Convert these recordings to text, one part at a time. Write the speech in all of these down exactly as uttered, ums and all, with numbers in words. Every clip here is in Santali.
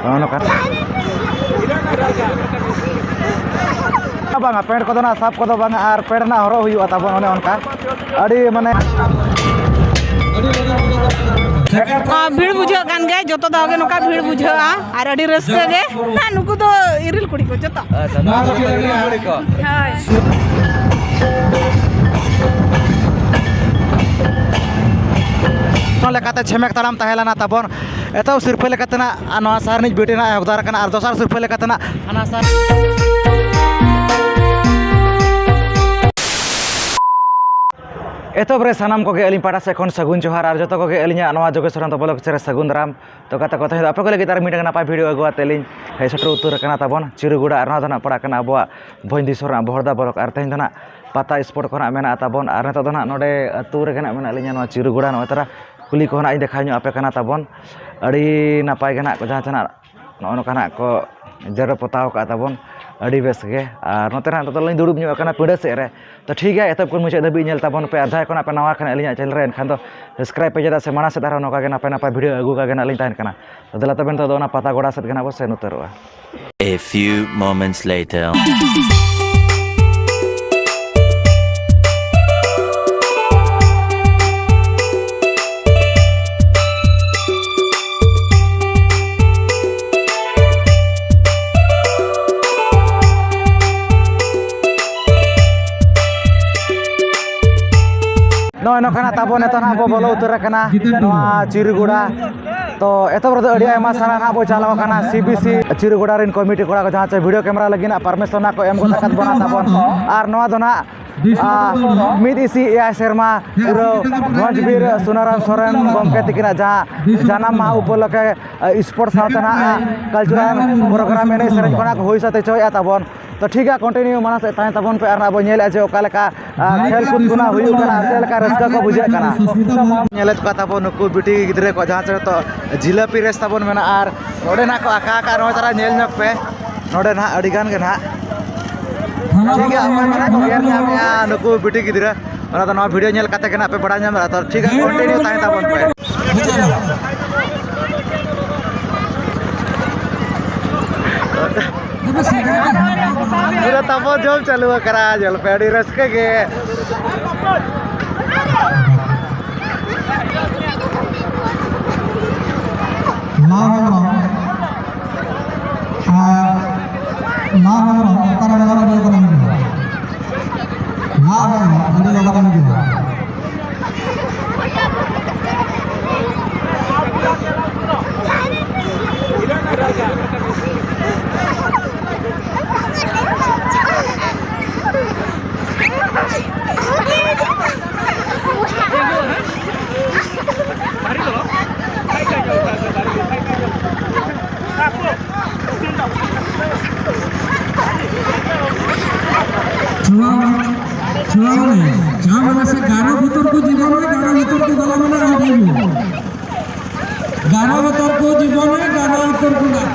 ᱱᱚᱜᱼᱚ ᱱᱚᱝᱠᱟ᱾ ᱵᱟᱝᱟ, ᱯᱮᱱᱴ ᱠᱚᱫᱚ ᱱᱟᱜ ᱥᱟᱯ ᱠᱚᱫᱚ ᱵᱟᱝᱟ, ᱟᱨ ᱯᱮᱱᱴ ᱨᱮᱱᱟᱜ ᱦᱚᱨᱚᱜ ᱦᱩᱭᱩᱜᱼᱟ ᱛᱟᱵᱚᱱ, ᱚᱱᱮ ᱚᱱᱠᱟ᱾ ᱟᱹᱰᱤ ᱢᱟᱱᱮ ᱟᱨ ᱵᱷᱤᱲ ᱵᱩᱡᱷᱟᱹᱜ ᱠᱟᱱ ᱜᱮᱭᱟ, ᱡᱚᱛᱚ ᱫᱷᱟᱣ ᱜᱮ ᱱᱚᱝᱠᱟ ᱵᱷᱤᱲ ᱵᱩᱡᱷᱟᱹᱜᱼᱟ, ᱟᱨ ᱟᱹᱰᱤ ᱨᱟᱹᱥᱠᱟᱹ ᱜᱮ᱾ ᱦᱮᱸ, ᱱᱩᱠᱩ ᱫᱚ ᱤᱨᱤᱞ ᱠᱩᱲᱤ ᱠᱚ ᱡᱚᱛᱚ᱾ ᱟᱪᱪᱷᱟ, ᱱᱚᱣᱟ ᱫᱚ ᱤᱨᱤᱞ ᱠᱩᱲᱤ ᱠᱚ᱾ ᱦᱳᱭ᱾ ᱚᱱᱟ ᱞᱮᱠᱟᱛᱮ ᱪᱷᱮᱢᱮᱠ ᱛᱟᱲᱟᱢ ᱛᱟᱦᱮᱸ ᱞᱮᱱᱟ ᱛᱟᱵᱚᱱ᱾ ᱮᱛᱚᱦᱚᱵ ᱥᱤᱨᱯᱟᱹ ᱞᱮᱠᱟᱛᱮ ᱱᱟᱜ ᱱᱚᱣᱟ ᱥᱟᱦᱟᱨ ᱨᱤᱱᱤᱡ ᱵᱤᱴᱤ ᱱᱟᱜ ᱮ ᱦᱚᱠᱫᱟᱨ ᱠᱟᱱᱟ, ᱟᱨ ᱫᱚᱥᱟᱨ ᱥᱤᱨᱯᱟᱹ ᱞᱮᱠᱟᱛᱮ ᱱᱟᱜ ᱦᱟᱱᱟ ᱥᱟᱦᱟᱨ᱾ ᱮᱛᱚᱦᱚᱵ ᱨᱮ ᱥᱟᱱᱟᱢ ᱠᱚᱜᱮ ᱟᱹᱞᱤᱧ ᱯᱟᱦᱴᱟ ᱥᱮᱫ ᱠᱷᱚᱱ ᱥᱟᱹᱜᱩᱱ ᱡᱚᱦᱟᱨ, ᱟᱨ ᱡᱚᱛᱚ ᱠᱚᱜᱮ ᱟᱹᱞᱤᱧᱟᱜ ᱱᱚᱣᱟ ᱡᱳᱜᱮᱥᱣᱚᱨ ᱟᱱᱚᱱᱫᱚ ᱵᱞᱚᱜ ᱪᱮᱱᱮᱞ ᱨᱮ ᱥᱟᱹᱜᱩᱱ ᱫᱟᱨᱟᱢ᱾ ᱛᱚ ᱜᱟᱛᱮ ᱠᱚ, ᱛᱮᱦᱮᱧ ᱫᱚ ᱟᱯᱮ ᱠᱚ ᱞᱟᱹᱜᱤᱫ ᱟᱨ ᱢᱤᱫᱴᱟᱝ ᱱᱟᱯᱟᱭ ᱵᱷᱤᱰᱤᱭᱳ ᱟᱹᱜᱩ ᱠᱟᱛᱮ ᱞᱤᱧ ᱦᱮᱡ ᱥᱮᱴᱮᱨ ᱩᱛᱟᱹᱨ ᱟᱠᱟᱱᱟ ᱛᱟᱵᱚᱱ ᱪᱤᱨᱩᱜᱩᱲᱟ, ᱟᱨ ᱱᱚᱣᱟ ᱫᱚ ᱱᱟᱜ ᱯᱟᱲᱟᱜ ᱠᱟᱱᱟ ᱟᱵᱚᱣᱟᱜ ᱵᱷᱚᱸᱡᱽ ᱫᱤᱥᱚᱢ ᱨᱮᱱᱟᱜ ᱵᱚᱦᱚᱲᱫᱟ ᱵᱞᱚᱠ᱾ ᱟᱨ ᱛᱮᱦᱮᱧ ᱫᱚ ᱱᱟᱜ ᱯᱟᱛᱟ ᱥᱯᱚᱴ ᱠᱚ ᱱᱟᱜ ᱢᱮᱱᱟᱜᱼᱟ ᱛᱟᱵᱚᱱ, ᱟᱨ ᱱᱤᱛᱚᱜ ᱫᱚ ᱱᱟᱜ ᱱᱚᱰᱮ ᱟᱹᱛᱩ ᱨᱮᱜᱮ ᱱᱟᱜ ᱢᱮᱱᱟᱜ ᱞᱤᱧᱟ, ᱱᱚᱣᱟ ᱪᱤᱨᱩᱜᱩᱲᱟ᱾ ᱱᱚᱜᱼᱚᱭ ᱛᱟᱨᱟ ᱠᱩᱞᱦᱤ ᱠᱚ ᱱᱟᱜ ᱤᱧ ᱫᱮᱠᱷᱟᱣ ᱧᱚᱜ ᱟᱯᱮ ᱠᱟᱱᱟ ᱛᱟᱵᱚᱱ᱾ ᱟᱹᱰᱤ ᱱᱟᱯᱟᱭ ᱜᱮ ᱱᱟᱜ ᱠᱚ ᱡᱟᱦᱟᱸ ᱛᱮᱱᱟᱜ ᱱᱚᱜᱼᱚ ᱱᱚᱝᱠᱟ ᱱᱟᱜ ᱠᱚ ᱡᱮᱨᱮᱲ ᱯᱚᱛᱟᱣ ᱠᱟᱜᱼᱟ ᱛᱟᱵᱚᱱ, ᱟᱹᱰᱤ ᱵᱮᱥ ᱜᱮ᱾ ᱟᱨ ᱱᱚᱛᱮ ᱱᱟᱜ ᱱᱤᱛᱚᱜ ᱫᱚᱞᱤᱧ ᱫᱩᱲᱩᱵ ᱧᱚᱜ ᱟᱠᱟᱱᱟ ᱯᱤᱸᱰᱟᱹ ᱥᱮᱫ ᱨᱮ᱾ ᱛᱚ ᱴᱷᱤᱠ ᱜᱮᱭᱟ, ᱮᱛᱚᱦᱚᱵ ᱠᱷᱚᱱ ᱢᱩᱪᱟᱹᱫ ᱫᱷᱟᱹᱵᱤᱡ ᱧᱮᱞ ᱛᱟᱵᱚᱱ ᱯᱮ, ᱟᱨ ᱡᱟᱦᱟᱸᱭ ᱠᱚ ᱱᱟᱜ ᱯᱮ ᱱᱟᱣᱟ ᱠᱟᱱᱟ ᱟᱹᱞᱤᱧᱟᱜ ᱪᱮᱱᱮᱞ ᱨᱮ, ᱮᱱᱠᱷᱟᱱ ᱫᱚ ᱥᱟᱵᱥᱠᱨᱟᱭᱤᱵ ᱯᱮ, ᱪᱮᱫᱟᱜ ᱥᱮ ᱢᱟᱲᱟᱝ ᱥᱮᱫ ᱟᱨᱦᱚᱸ ᱱᱚᱝᱠᱟ ᱜᱮ ᱱᱟᱯᱟᱭ ᱱᱟᱯᱟᱭ ᱵᱷᱤᱰᱤᱭᱳ ᱟᱹᱜᱩ ᱠᱟᱜ ᱜᱮ ᱱᱟᱜ ᱞᱤᱧ ᱛᱟᱦᱮᱱ ᱠᱟᱱᱟ᱾ ᱛᱚ ᱫᱮᱞᱟ ᱛᱚᱵᱮ ᱱᱤᱛᱚᱜ ᱫᱚ ᱚᱱᱟ ᱯᱟᱛᱟ ᱜᱚᱰᱟ ᱥᱮᱫ ᱜᱮ ᱱᱟᱜ ᱵᱚ ᱥᱮᱱ ᱩᱛᱟᱹᱨᱚᱜᱼᱟ᱾ A few moments later. ᱱᱚᱜᱼᱚᱭ ᱱᱚᱝᱠᱟᱱᱟᱜ ᱛᱟᱵᱚᱱ ᱱᱤᱛᱚᱜ ᱱᱟᱜ ᱵᱚ ᱵᱚᱞᱚ ᱩᱛᱟᱹᱨ ᱟᱠᱟᱱᱟ ᱱᱚᱣᱟ ᱪᱤᱨᱩᱜᱩᱲᱟ᱾ ᱛᱚ ᱮᱛᱚᱦᱚᱵ ᱨᱮᱫᱚ ᱟᱹᱰᱤ ᱟᱭᱢᱟ ᱥᱟᱨᱦᱟᱣ ᱱᱟᱜ ᱵᱚ ᱪᱟᱞᱟᱣ ᱟᱠᱟᱱᱟ ᱥᱤ ᱵᱤ ᱥᱤ ᱪᱤᱨᱩᱜᱩᱲᱟ ᱨᱮᱱ ᱠᱚᱢᱤᱴᱤ ᱠᱚᱲᱟ ᱠᱚ, ᱡᱟᱦᱟᱸ ᱪᱮ ᱵᱷᱤᱰᱤᱭᱳ ᱠᱮᱢᱮᱨᱟ ᱞᱟᱹᱜᱤᱫ ᱱᱟᱜ ᱯᱟᱨᱢᱤᱥᱚᱱ ᱱᱟᱜ ᱠᱚ ᱮᱢ ᱜᱚᱫ ᱟᱠᱟᱫ ᱵᱚᱱᱟ ᱛᱟᱵᱚᱱ᱾ ᱟᱨ ᱱᱚᱣᱟ ᱫᱚ ᱱᱟᱜ, ᱟ, ᱢᱤᱫ ᱤᱥᱤ ᱮᱭᱟᱭ ᱥᱮᱨᱢᱟ ᱯᱩᱨᱟᱹ ᱵᱷᱚᱸᱡᱽ ᱵᱤᱨ ᱥᱩᱱᱟᱨᱟᱢ ᱥᱚᱨᱮᱱ ᱜᱚᱢᱠᱮ ᱛᱤᱠᱤᱱᱟᱜ ᱡᱟᱦᱟᱸ ᱡᱟᱱᱟᱢ ᱢᱟᱦᱟ ᱩᱯᱚᱞᱚᱠᱠᱷᱮ, ᱟ, ᱥᱯᱳᱨᱴᱥ ᱥᱟᱶᱛᱮ ᱱᱟᱜ ᱠᱟᱞᱪᱟᱨᱟᱞ ᱯᱨᱳᱜᱨᱟᱢ, ᱮᱱᱮᱡ ᱥᱮᱨᱮᱧ ᱠᱚ ᱱᱟᱜ ᱠᱚ ᱦᱩᱭ ᱥᱟᱹᱛ ᱦᱚᱪᱚᱭᱮᱫᱼᱟ ᱛᱟᱵᱚᱱ᱾ ᱛᱚ ᱴᱷᱤᱠ ᱜᱮᱭᱟ, ᱠᱚᱱᱴᱤᱱᱤᱭᱩ ᱢᱟᱲᱟᱝ ᱥᱮᱫ ᱛᱟᱦᱮᱸ ᱛᱟᱵᱚᱱ ᱯᱮ, ᱟᱨ ᱱᱟᱜ ᱵᱚᱱ ᱧᱮᱞᱮᱫᱼᱟ ᱡᱮ ᱚᱠᱟ ᱞᱮᱠᱟ, ᱟ, ᱠᱷᱮᱞ ᱠᱩᱫ ᱠᱚ ᱱᱟᱜ ᱦᱩᱭᱩᱜ ᱠᱟᱱᱟ, ᱟᱨ ᱪᱮᱫ ᱞᱮᱠᱟ ᱨᱟᱹᱥᱠᱟᱹ ᱠᱚ ᱵᱩᱡᱷᱟᱹᱜ ᱠᱟᱱᱟ᱾ ᱧᱮᱞᱮᱫ ᱠᱚᱣᱟ ᱛᱟᱵᱚᱱ ᱱᱩᱠᱩ ᱵᱤᱴᱤ ᱜᱤᱫᱽᱨᱟᱹ ᱠᱚ, ᱡᱟᱦᱟᱸ ᱪᱮ ᱱᱤᱛᱚᱜ ᱡᱷᱤᱞᱟᱹᱯᱤ ᱨᱮᱥ ᱛᱟᱵᱚᱱ ᱢᱮᱱᱟᱜᱼᱟ, ᱟᱨ ᱱᱚᱰᱮ ᱱᱟᱜ ᱠᱚ ᱟᱠᱟ ᱟᱠᱟᱫ, ᱱᱚᱜᱼᱚᱭ ᱛᱟᱨᱟ ᱧᱮᱞ ᱧᱚᱜ ᱯᱮ, ᱱᱚᱰᱮ ᱱᱟᱜ ᱟᱹᱰᱤ ᱜᱟᱱ ᱜᱮ ᱱᱟᱜ᱾ ᱴᱷᱤᱠ ᱜᱮᱭᱟ, ᱚᱠᱚᱭ ᱠᱚ ᱱᱟᱜ ᱠᱚ ᱜᱮᱨ ᱧᱟᱢᱮᱜᱼᱟ ᱱᱩᱠᱩ ᱵᱤᱴᱤ ᱜᱤᱫᱽᱨᱟᱹ, ᱚᱱᱟ ᱫᱚ ᱱᱚᱣᱟ ᱵᱷᱤᱰᱤᱭᱳ ᱧᱮᱞ ᱠᱟᱛᱮ ᱜᱮ ᱱᱟᱜ ᱯᱮ ᱵᱟᱲᱟᱭ ᱧᱟᱢ ᱫᱟᱲᱮᱭᱟᱜᱼᱟ᱾ ᱛᱚ ᱴᱷᱤᱠ ᱜᱮᱭᱟ, ᱠᱚᱱᱴᱤᱱᱤᱭᱩ ᱛᱟᱦᱮᱸ ᱛᱟᱵᱚᱱ ᱯᱮ᱾ ᱯᱩᱨᱟᱹ ᱛᱟᱵᱚ ᱡᱚᱢ ᱪᱟᱹᱞᱩ ᱟᱠᱟᱱᱟ, ᱧᱮᱞ ᱯᱮ, ᱟᱹᱰᱤ ᱨᱟᱹᱥᱠᱟᱹ ᱜᱮ᱾ ᱞᱟᱞ ᱦᱮᱢᱵᱨᱚᱢ ᱟᱨ ᱞᱟᱞ ᱦᱮᱢᱵᱨᱚᱢ ᱚᱠᱟᱨᱮ ᱢᱮᱱᱟᱜ ᱵᱚᱱᱟ? ᱞᱟᱞ ᱦᱮᱢᱵᱨᱚᱢ ᱟᱹᱰᱤ ᱞᱚᱜᱚᱱ ᱮᱢ ᱦᱤᱡᱩᱜᱼᱟ᱾ ᱪᱷᱩᱣᱟ, ᱪᱷᱩᱣᱟ ᱢᱟᱱᱮ, ᱪᱷᱩᱣᱟ ᱢᱟᱱᱮ ᱥᱮ ᱜᱟᱨᱚ ᱵᱷᱤᱛᱚᱨ ᱠᱚ ᱡᱤᱵᱚᱱ ᱨᱮ ᱜᱟᱨᱚ ᱵᱷᱤᱛᱚᱨ ᱠᱚ ᱜᱚᱞᱟ ᱢᱟᱱᱮ ᱟᱨ ᱵᱷᱟᱹᱜᱤ᱾ ᱜᱟᱨᱚ ᱵᱷᱤᱛᱚᱨ ᱠᱚ ᱡᱤᱵᱚᱱ ᱨᱮ ᱜᱟᱨᱚ ᱵᱷᱤᱛᱚᱨ ᱠᱚ ᱜᱟ-,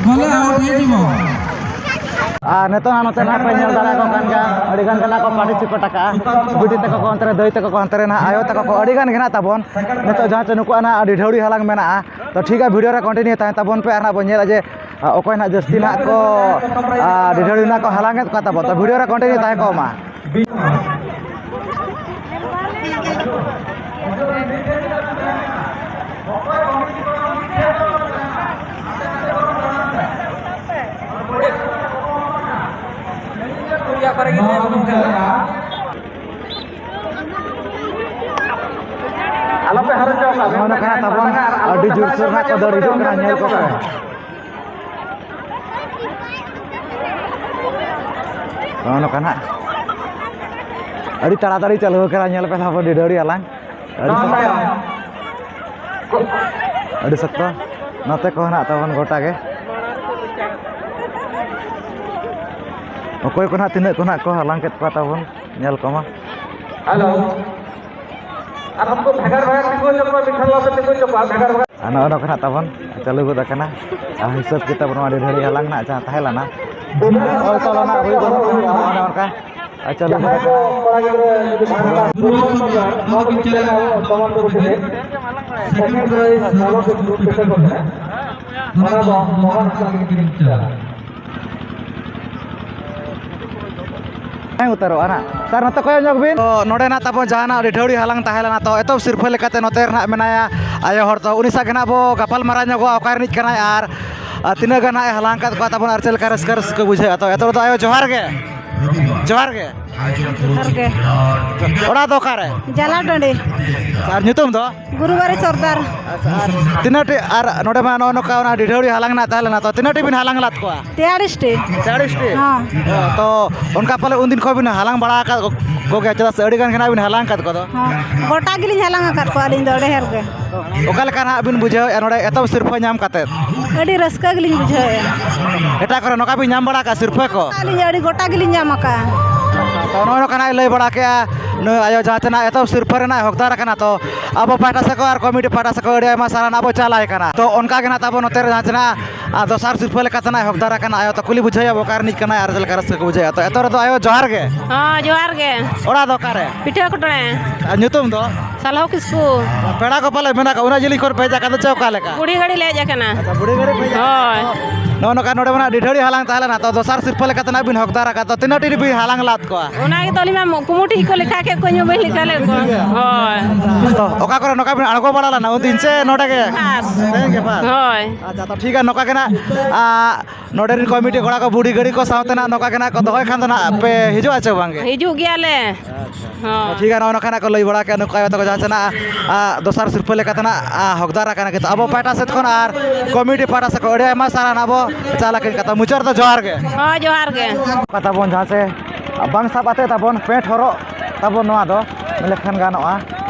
ᱵᱚᱞᱮ ᱟᱣᱩᱴ ᱦᱮᱡ ᱡᱤᱵᱚᱱ᱾ ᱟᱨ ᱱᱤᱛᱚᱜ ᱦᱟᱸᱜ ᱱᱚᱛᱮ ᱱᱟᱦᱟᱜ ᱯᱮ ᱧᱮᱞ ᱫᱟᱲᱮᱭᱟᱠᱚ ᱠᱟᱱ ᱜᱮᱭᱟ, ᱟᱹᱰᱤ ᱜᱟᱱ ᱜᱮ ᱱᱟᱦᱟᱜ ᱠᱚ ᱯᱟᱨᱴᱤᱥᱤᱯᱮᱴ ᱟᱠᱟᱜᱼᱟ᱾ ᱵᱤᱴᱤ ᱛᱟᱠᱚ ᱠᱚ ᱚᱱᱛᱮ ᱨᱮ, ᱫᱟᱹᱭ ᱛᱟᱠᱚ ᱠᱚ ᱚᱱᱛᱮ ᱨᱮ ᱱᱟᱦᱟᱜ, ᱟᱭᱳ ᱛᱟᱠᱚ ᱠᱚ ᱟᱹᱰᱤ ᱜᱟᱱ ᱜᱮ ᱱᱟᱦᱟᱜ ᱛᱟᱵᱚᱱ᱾ ᱱᱤᱛᱚᱜ ᱡᱟᱦᱟᱸ ᱪᱮ ᱱᱩᱠᱩᱣᱟᱜ ᱱᱟᱦᱟᱜ ᱟᱹᱰᱤ ᱰᱷᱟᱹᱣᱲᱤ ᱦᱟᱞᱟᱝ ᱢᱮᱱᱟᱜᱼᱟ, ᱛᱚ ᱴᱷᱤᱠ ᱜᱮᱭᱟ, ᱵᱷᱤᱰᱤᱭᱳ ᱨᱮ ᱠᱚᱱᱴᱤᱱᱤᱭᱩ ᱛᱟᱦᱮᱱ ᱛᱟᱵᱚᱱ ᱯᱮ, ᱟᱨ ᱱᱟᱦᱟᱜ ᱵᱚᱱ ᱧᱮᱞᱟ ᱡᱮ, ᱟ, ᱚᱠᱚᱭ ᱱᱟᱦᱟᱜ ᱡᱟᱹᱥᱛᱤ ᱱᱟᱦᱟᱜ ᱠᱚ, ᱟ, ᱰᱷᱮᱹᱨ ᱱᱟᱦᱟᱜ ᱠᱚ ᱦᱟᱞᱟᱝᱮᱫ ᱠᱚᱣᱟ ᱛᱟᱵᱚᱱ᱾ ᱛᱚ ᱵᱷᱤᱰᱤᱭᱳ ᱨᱮ ᱠᱚᱱᱴᱤᱱᱤᱭᱩ ᱛᱟᱦᱮᱸ ᱠᱚᱜ ᱢᱟ᱾ ᱟᱞᱚᱯᱮ ᱦᱟᱨᱚᱱ ᱦᱚᱪᱚ ᱟᱠᱟᱫ᱾ ᱱᱚᱜᱼᱚ ᱱᱚᱝᱠᱟ ᱱᱟᱜ ᱛᱟᱵᱚᱱ ᱟᱹᱰᱤ ᱡᱳᱨᱥᱳᱨ ᱱᱟᱜ ᱠᱚ ᱫᱟᱹᱲ ᱦᱤᱡᱩᱜ ᱠᱟᱱᱟ, ᱧᱮᱞ ᱠᱚᱯᱮ᱾ ᱱᱚᱜᱼᱚ ᱱᱚᱝᱠᱟ ᱱᱟᱜ ᱟᱹᱰᱤ ᱛᱟᱲᱟᱛᱟᱲᱤ ᱪᱟᱹᱞᱩ ᱟᱠᱟᱱᱟ, ᱧᱮᱞ ᱯᱮ ᱛᱟᱵᱚᱱ ᱰᱤᱰᱟᱹᱣᱲᱤ ᱟᱞᱟᱝ᱾ ᱟᱹᱰᱤ ᱥᱚᱠᱛᱚ, ᱟᱹᱰᱤ ᱥᱚᱠᱛᱚ᱾ ᱱᱚᱛᱮ ᱠᱚ ᱦᱮᱱᱟᱜ ᱛᱟᱵᱚᱱ ᱜᱚᱴᱟ ᱜᱮ᱾ ᱚᱠᱚᱭ ᱠᱚ ᱱᱟᱜ ᱛᱤᱱᱟᱹᱜ ᱠᱚ ᱱᱟᱜ ᱠᱚ ᱦᱟᱞᱟᱝ ᱠᱮᱫ ᱠᱚᱣᱟ ᱛᱟᱵᱚᱱ, ᱧᱮᱞ ᱠᱚᱢᱟ᱾ ᱦᱮᱞᱳ᱾ ᱟᱨ ᱩᱱᱠᱩ ᱵᱷᱮᱜᱟᱨ ᱵᱷᱮᱜᱟᱨ ᱛᱤᱸᱜᱩ ᱦᱚᱪᱚ ᱠᱚᱣᱟ, ᱢᱤᱫ ᱴᱷᱮᱱ ᱵᱟᱯᱮ ᱛᱤᱸᱜᱩ ᱦᱚᱪᱚ ᱠᱚᱣᱟ, ᱵᱷᱮᱜᱟᱨ ᱵᱷᱮᱜᱟᱨ᱾ ᱟᱨ ᱱᱚᱜᱼᱚ ᱱᱚᱝᱠᱟ ᱱᱟᱜ ᱛᱟᱵᱚᱱ ᱪᱟᱹᱞᱩ ᱜᱚᱫ ᱟᱠᱟᱱᱟ᱾ ᱟᱨ ᱦᱤᱥᱟᱹᱵ ᱠᱤᱛᱟᱹᱵ ᱱᱚᱣᱟ ᱟᱹᱰᱤ ᱰᱷᱟᱹᱲᱤ ᱦᱟᱞᱟᱝ ᱱᱟᱜ ᱡᱟᱦᱟᱸ ᱛᱟᱦᱮᱸ ᱞᱮᱱᱟ, ᱚᱞ ᱛᱚᱞ ᱚᱱᱟ ᱦᱩᱭ ᱜᱚᱫᱚᱜ ᱠᱟᱱᱟ, ᱚᱱᱮ ᱚᱱᱠᱟ᱾ ᱟᱨ ᱪᱟᱹᱞᱩ ᱜᱚᱫ ᱟᱠᱟᱱᱟ᱾ ᱯᱩᱨᱩᱵ ᱥᱚᱨᱠᱟᱨ ᱱᱚᱣᱟ ᱫᱚ ᱵᱤᱪᱟᱹᱨ ᱥᱚᱢᱟᱱ ᱫᱚ ᱵᱩᱡᱷᱟᱹᱣ᱾ ᱥᱮᱠᱮᱱᱰ ᱯᱨᱟᱭᱤᱡᱽ ᱥᱟᱨᱚ ᱠᱤᱥᱠᱩ ᱯᱮᱴᱮᱞ ᱠᱚᱴᱷᱮᱱ᱾ ᱚᱱᱟ ᱫᱚ ᱢᱚᱦᱚᱱ ᱦᱟᱸᱥᱫᱟ ᱜᱮ ᱠᱤᱱ ᱪᱟᱞᱟᱜᱼᱟ᱾ ᱦᱮᱸ, ᱩᱛᱟᱹᱨᱚᱜᱼᱟ ᱱᱟᱜ᱾ ᱥᱟᱨ, ᱱᱚᱛᱮ ᱠᱚᱭᱚᱜ ᱧᱚᱜ ᱵᱤᱱ᱾ ᱛᱚ, ᱱᱚᱰᱮ ᱱᱟᱜ ᱛᱟᱵᱚᱱ ᱡᱟᱦᱟᱱᱟᱜ ᱰᱤᱰᱷᱟᱹᱣᱲᱤ ᱦᱟᱞᱟᱝ ᱛᱟᱦᱮᱸ ᱞᱮᱱᱟ, ᱛᱚ, ᱮᱛᱚᱦᱚᱵ ᱥᱤᱨᱯᱷᱟᱹ ᱞᱮᱠᱟᱛᱮ ᱱᱚᱛᱮ ᱨᱮ ᱱᱟᱜ ᱢᱮᱱᱟᱭᱟ ᱟᱭᱳ ᱦᱚᱲ᱾ ᱛᱚ, ᱩᱱᱤ ᱥᱟᱶ ᱜᱮ ᱱᱟᱜ ᱵᱚ ᱜᱟᱯᱟᱞ ᱢᱟᱨᱟᱣ ᱧᱚᱜᱚᱜᱼᱟ, ᱚᱠᱟ ᱨᱤᱱᱤᱡ ᱠᱟᱱᱟᱭ ᱟᱨ, ᱟᱨ ᱛᱤᱱᱟᱹᱜ ᱜᱟᱱ ᱱᱟᱜ ᱮ ᱦᱟᱞᱟᱝ ᱟᱠᱟᱫ ᱠᱚᱣᱟ ᱛᱟᱵᱚᱱ ᱟᱨ ᱪᱮᱫ ᱞᱮᱠᱟ ᱨᱟᱹᱥᱠᱟᱹ, ᱨᱟᱹᱥᱠᱟᱹ ᱵᱩᱡᱷᱟᱹᱜᱼᱟ᱾ ᱛᱚ, ᱮᱛᱚᱦᱚᱵ ᱨᱮᱫᱚ ᱟᱭᱳ, ᱡᱚᱦᱟᱨ ᱜᱮ᱾ ᱡᱚᱦᱟᱨ ᱜᱮ᱾ ᱡᱚᱦᱟᱨ ᱜᱮ᱾ ᱚᱲᱟᱜ ᱫᱚ ᱚᱠᱟᱨᱮ? ᱡᱟᱞᱟ ᱴᱟᱺᱰᱤ᱾ ᱟᱨ ᱧᱩᱛᱩᱢ ᱫᱚ? ᱜᱩᱨᱩᱵᱟᱨᱤ ᱥᱚᱨᱫᱟᱨ᱾ ᱟᱪᱪᱷᱟ, ᱟᱨ ᱛᱤᱱᱟᱹᱜ ᱴᱤ, ᱟᱨ ᱱᱚᱰᱮ ᱢᱟ ᱱᱚᱜᱼᱚ ᱱᱚᱝᱠᱟ ᱚᱱᱟ ᱰᱤᱰᱷᱟᱹᱣᱲᱤ ᱦᱟᱞᱟᱝ ᱨᱮᱱᱟᱜ ᱛᱟᱦᱮᱸ ᱞᱮᱱᱟ, ᱛᱚ ᱛᱤᱱᱟᱹᱜ ᱴᱤ ᱵᱤᱱ ᱦᱟᱞᱟᱝ ᱞᱟᱫ ᱠᱚᱣᱟ? ᱛᱮᱭᱟᱲᱤᱥ ᱴᱤ᱾ ᱛᱮᱭᱟᱲᱤᱥ ᱴᱤ? ᱦᱚᱸ᱾ ᱚ, ᱛᱚ ᱚᱱᱠᱟ ᱯᱟᱞᱮ ᱩᱱᱫᱤᱱ ᱠᱷᱚᱱ ᱵᱤᱱ ᱦᱟᱞᱟᱝ ᱵᱟᱲᱟ ᱟᱠᱟᱫ ᱠᱚᱜᱮᱭᱟ, ᱪᱮᱫᱟᱜ ᱥᱮ ᱟᱹᱰᱤ ᱜᱟᱱ ᱜᱮ ᱱᱟᱜ ᱵᱤᱱ ᱦᱟᱞᱟᱝ ᱟᱠᱟᱫ ᱠᱚᱫᱚ᱾ ᱦᱚᱸ, ᱜᱚᱴᱟ ᱜᱮᱞᱤᱧ ᱦᱟᱞᱟᱝ ᱟᱠᱟᱫ ᱠᱚᱣᱟ ᱟᱹᱞᱤᱧ ᱫᱚ ᱰᱷᱮᱨ ᱜᱮ᱾ ᱚᱠᱟ ᱞᱮᱠᱟ ᱱᱟᱜ ᱵᱤᱱ ᱵᱩᱡᱷᱟᱹᱣᱮᱫᱼᱟ ᱱᱚᱰᱮ ᱮᱛᱚᱢ ᱥᱤᱨᱯᱷᱟᱹ ᱧᱟᱢ ᱠᱟᱛᱮᱫ? ᱟᱹᱰᱤ ᱨᱟᱹᱥᱠᱟᱹ ᱜᱮᱞᱤᱧ ᱵᱩᱡᱷᱟᱹᱣᱮᱫᱼᱟ᱾ ᱮᱴᱟᱜ ᱠᱚᱨᱮ ᱱᱚᱝᱠᱟ ᱵᱤᱱ ᱧᱟᱢ ᱵᱟᱲᱟ ᱟᱠᱟᱫ ᱥᱤᱨᱯᱷᱟᱹ ᱠᱚ? ᱟᱹᱞᱤᱧ ᱟᱹᱰᱤ ᱜᱚᱴᱟ ᱜᱮᱞᱤᱧ ᱧᱟᱢ ᱟᱠᱟᱫᱼᱟ᱾ ᱛᱚ, ᱱᱚᱜᱼᱚᱭ ᱱᱚᱝᱠᱟ ᱱᱟᱜ ᱞᱟᱹᱭ ᱵᱟᱲᱟ ᱠᱮᱜᱼᱟ, ᱱᱩᱭ ᱟᱭᱳ ᱡᱟᱦᱟᱸ ᱛᱤᱱᱟᱹᱜ ᱮᱛᱚᱢ ᱥᱤᱨᱯᱷᱟᱹ ᱨᱮᱱᱟᱜ ᱦᱚᱠᱫᱟᱨ ᱟᱠᱟᱱᱟ, ᱛᱚ ᱟᱵᱚ ᱯᱟᱦᱴᱟ ᱥᱮᱫ ᱠᱷᱚᱱ ᱟᱨ ᱠᱚᱢᱤᱴᱤ ᱯᱟᱦᱴᱟ ᱥᱮᱫ ᱠᱷᱚᱱ ᱟᱹᱰᱤ ᱟᱭᱢᱟ ᱥᱟᱨᱦᱟᱣ ᱱᱟᱜ ᱵᱚ ᱪᱟᱞ ᱟᱭ ᱠᱟᱱᱟ᱾ ᱛᱚ ᱚᱱᱠᱟ ᱜᱮ ᱱᱟᱜ ᱛᱟᱵᱚ ᱱᱚᱛᱮ ᱨᱮ ᱡᱟᱦᱟᱸ ᱛᱤᱱᱟᱹᱜ, ᱟᱨ ᱫᱚᱥᱟᱨ ᱥᱤᱨᱯᱷᱟᱹ ᱞᱮᱠᱟᱛᱮ ᱱᱟᱜ ᱦᱚᱠᱫᱟᱨ ᱟᱠᱟᱱᱟ ᱟᱭᱳ, ᱛᱚ ᱠᱩᱞᱤ ᱵᱩᱡᱷᱟᱹᱣ ᱟᱵᱚ ᱚᱠᱟ ᱨᱤᱱᱤᱡ ᱠᱟᱱᱟᱭ ᱟᱨ ᱪᱮᱫ ᱞᱮᱠᱟ ᱨᱟᱹᱥᱠᱟᱹ ᱠᱚ ᱵᱩᱡᱷᱟᱹᱣᱟ᱾ ᱛᱚ ᱮᱛᱚᱦᱚᱵ ᱨᱮᱫᱚ ᱟᱭᱳ, ᱡᱚᱦᱟᱨ ᱜᱮ᱾ ᱦᱚᱸ, ᱡᱚᱦᱟᱨ ᱜᱮ᱾ ᱚᱲᱟᱜ ᱫᱚ ᱚᱠᱟᱨᱮ? ᱯᱤᱴᱷᱟᱹ ᱠᱚᱴᱲᱮ᱾ ᱟᱨ ᱧᱩᱛᱩᱢ ᱫᱚ? ᱥᱟᱞᱦᱚ ᱠᱤᱥᱠᱩ᱾ ᱯᱮᱲᱟ ᱠᱚ ᱯᱟᱞᱮ ᱢᱮᱱᱟᱜ ᱠᱚᱣᱟ, ᱩᱱᱟᱹᱜ ᱡᱤᱞᱤᱧ ᱠᱷᱚᱱ ᱯᱮ ᱦᱮᱡ ᱟᱠᱟᱱ ᱫᱚ, ᱪᱮ ᱚᱠᱟ ᱞᱮᱠᱟ? ᱵᱩᱲᱦᱤ ᱜᱟᱹᱰᱤ ᱞᱮ ᱦᱮᱡ ᱟᱠᱟᱱᱟ᱾ ᱟᱪᱪᱷᱟ, ᱵᱩᱲᱦᱤ ᱜᱟᱹᱰᱤ ᱯᱮ ᱦᱮᱡ ᱟᱠᱟᱱᱟ᱾ ᱦᱳᱭ᱾ ᱱᱚᱜᱼᱚ ᱱᱚᱝᱠᱟ ᱱᱚᱰᱮ ᱢᱟ ᱱᱟᱜ ᱰᱤᱰᱷᱟᱹᱣᱲᱤ ᱦᱟᱞᱟᱝ ᱛᱟᱦᱮᱸ ᱞᱮᱱᱟ, ᱛᱚ ᱫᱚᱥᱟᱨ ᱥᱤᱨᱯᱷᱟᱹ ᱞᱮᱠᱟᱛᱮ ᱱᱟᱜ ᱵᱤᱱ ᱦᱚᱠᱫᱟᱨ ᱟᱠᱟᱫ, ᱛᱚ ᱛᱤᱱᱟᱹᱜ ᱴᱤ ᱵᱤᱱ ᱦᱟᱞᱟᱝ ᱞᱟᱫ ᱠᱚᱣᱟ? ᱚᱱᱟ ᱜᱮᱛᱚ ᱟᱹᱞᱤᱧ ᱢᱟ ᱠᱩᱢᱩᱴᱤ ᱠᱚ ᱞᱮᱠᱷᱟ ᱠᱮᱫ ᱠᱚᱣᱟ, ᱤᱧ ᱢᱟ ᱵᱟᱹᱧ ᱞᱮᱠᱷᱟ ᱞᱮᱫ ᱠᱚᱣᱟ᱾ ᱦᱳᱭ᱾ ᱛᱚ ᱚᱠᱟ ᱠᱚᱨᱮ ᱱᱚᱝᱠᱟ ᱵᱤᱱ ᱟᱬᱜᱚ ᱵᱟᱲᱟ ᱞᱮᱱᱟ ᱩᱱᱫᱤᱱ, ᱥᱮ ᱱᱚᱰᱮ ᱜᱮ? ᱯᱷᱟᱥ᱾ ᱛᱮᱦᱮᱧ ᱜᱮ ᱯᱷᱟᱥ? ᱦᱳᱭ᱾ ᱟᱪᱪᱷᱟ, ᱛᱚ ᱴᱷᱤᱠ ᱜᱮᱭᱟ, ᱱᱚᱝᱠᱟ ᱜᱮ ᱱᱟᱜ, ᱟ, ᱱᱚᱰᱮ ᱨᱮᱱ ᱠᱚᱢᱤᱴᱤ ᱠᱚᱲᱟ ᱠᱚ ᱵᱩᱲᱦᱤ ᱜᱟᱹᱰᱤ ᱠᱚ ᱥᱟᱶᱛᱮ ᱱᱟᱜ ᱱᱚᱝᱠᱟ ᱜᱮ ᱱᱟᱜ ᱠᱚ ᱫᱚᱦᱚᱭ ᱠᱷᱟᱱ ᱫᱚ ᱱᱟᱜ ᱯᱮ ᱦᱤᱡᱩᱜᱼᱟ ᱪᱮ ᱵᱟᱝ ᱜᱮ? ᱦᱤᱡᱩᱜ ᱜᱮᱭᱟᱞᱮ᱾ ᱟᱪᱪᱷᱟ᱾ ᱦᱚᱸ᱾ ᱴᱷᱤᱠ ᱜᱮᱭᱟ, ᱱᱚᱜᱼᱚ ᱱᱚᱝᱠᱟ ᱱᱟᱜ ᱠᱚ ᱞᱟᱹᱭ ᱵᱟᱲᱟ ᱠᱮᱫ ᱱᱩᱠᱩ ᱟᱭᱳ ᱛᱟᱠᱚ ᱡᱟᱦᱟᱸ ᱥᱮ ᱱᱟᱜ, ᱟ, ᱫᱚᱥᱟᱨ ᱥᱤᱨᱯᱷᱟᱹ ᱞᱮᱠᱟᱛᱮ ᱱᱟᱜ, ᱟ, ᱦᱚᱠᱫᱟᱨ ᱟᱠᱟᱱᱟ ᱠᱤᱱᱛᱩ ᱟᱵᱚ ᱯᱟᱦᱴᱟ ᱥᱮᱫ ᱠᱷᱚᱱ ᱟᱨ ᱠᱚᱢᱤᱴᱤ ᱯᱟᱦᱴᱟ ᱥᱮᱫ ᱠᱷᱚᱱ ᱟᱹᱰᱤ ᱟᱭᱢᱟ ᱥᱟᱨᱦᱟᱣ ᱱᱟᱜ ᱵᱚ ᱪᱟᱞ ᱟᱹᱠᱤᱱ ᱠᱟᱱᱟ᱾ ᱢᱩᱪᱟᱹᱫ ᱨᱮᱫᱚ ᱡᱚᱦᱟᱨ ᱜᱮ᱾ ᱦᱳᱭ, ᱡᱚᱦᱟᱨ ᱜᱮ᱾ ᱚᱠᱟ ᱛᱟᱵᱚᱱ ᱡᱟᱦᱟᱸ ᱥᱮ ᱵᱟᱝ ᱥᱟᱵ ᱟᱛᱮ ᱛᱟᱵᱚᱱ ᱯᱮᱱᱴ ᱦᱚᱨᱚᱜ ᱛᱟᱵᱚᱱ ᱱᱚᱣᱟ ᱫᱚ ᱢᱮᱱ ᱞᱮᱠᱷᱟᱱ ᱜᱟᱱᱚᱜᱼᱟ᱾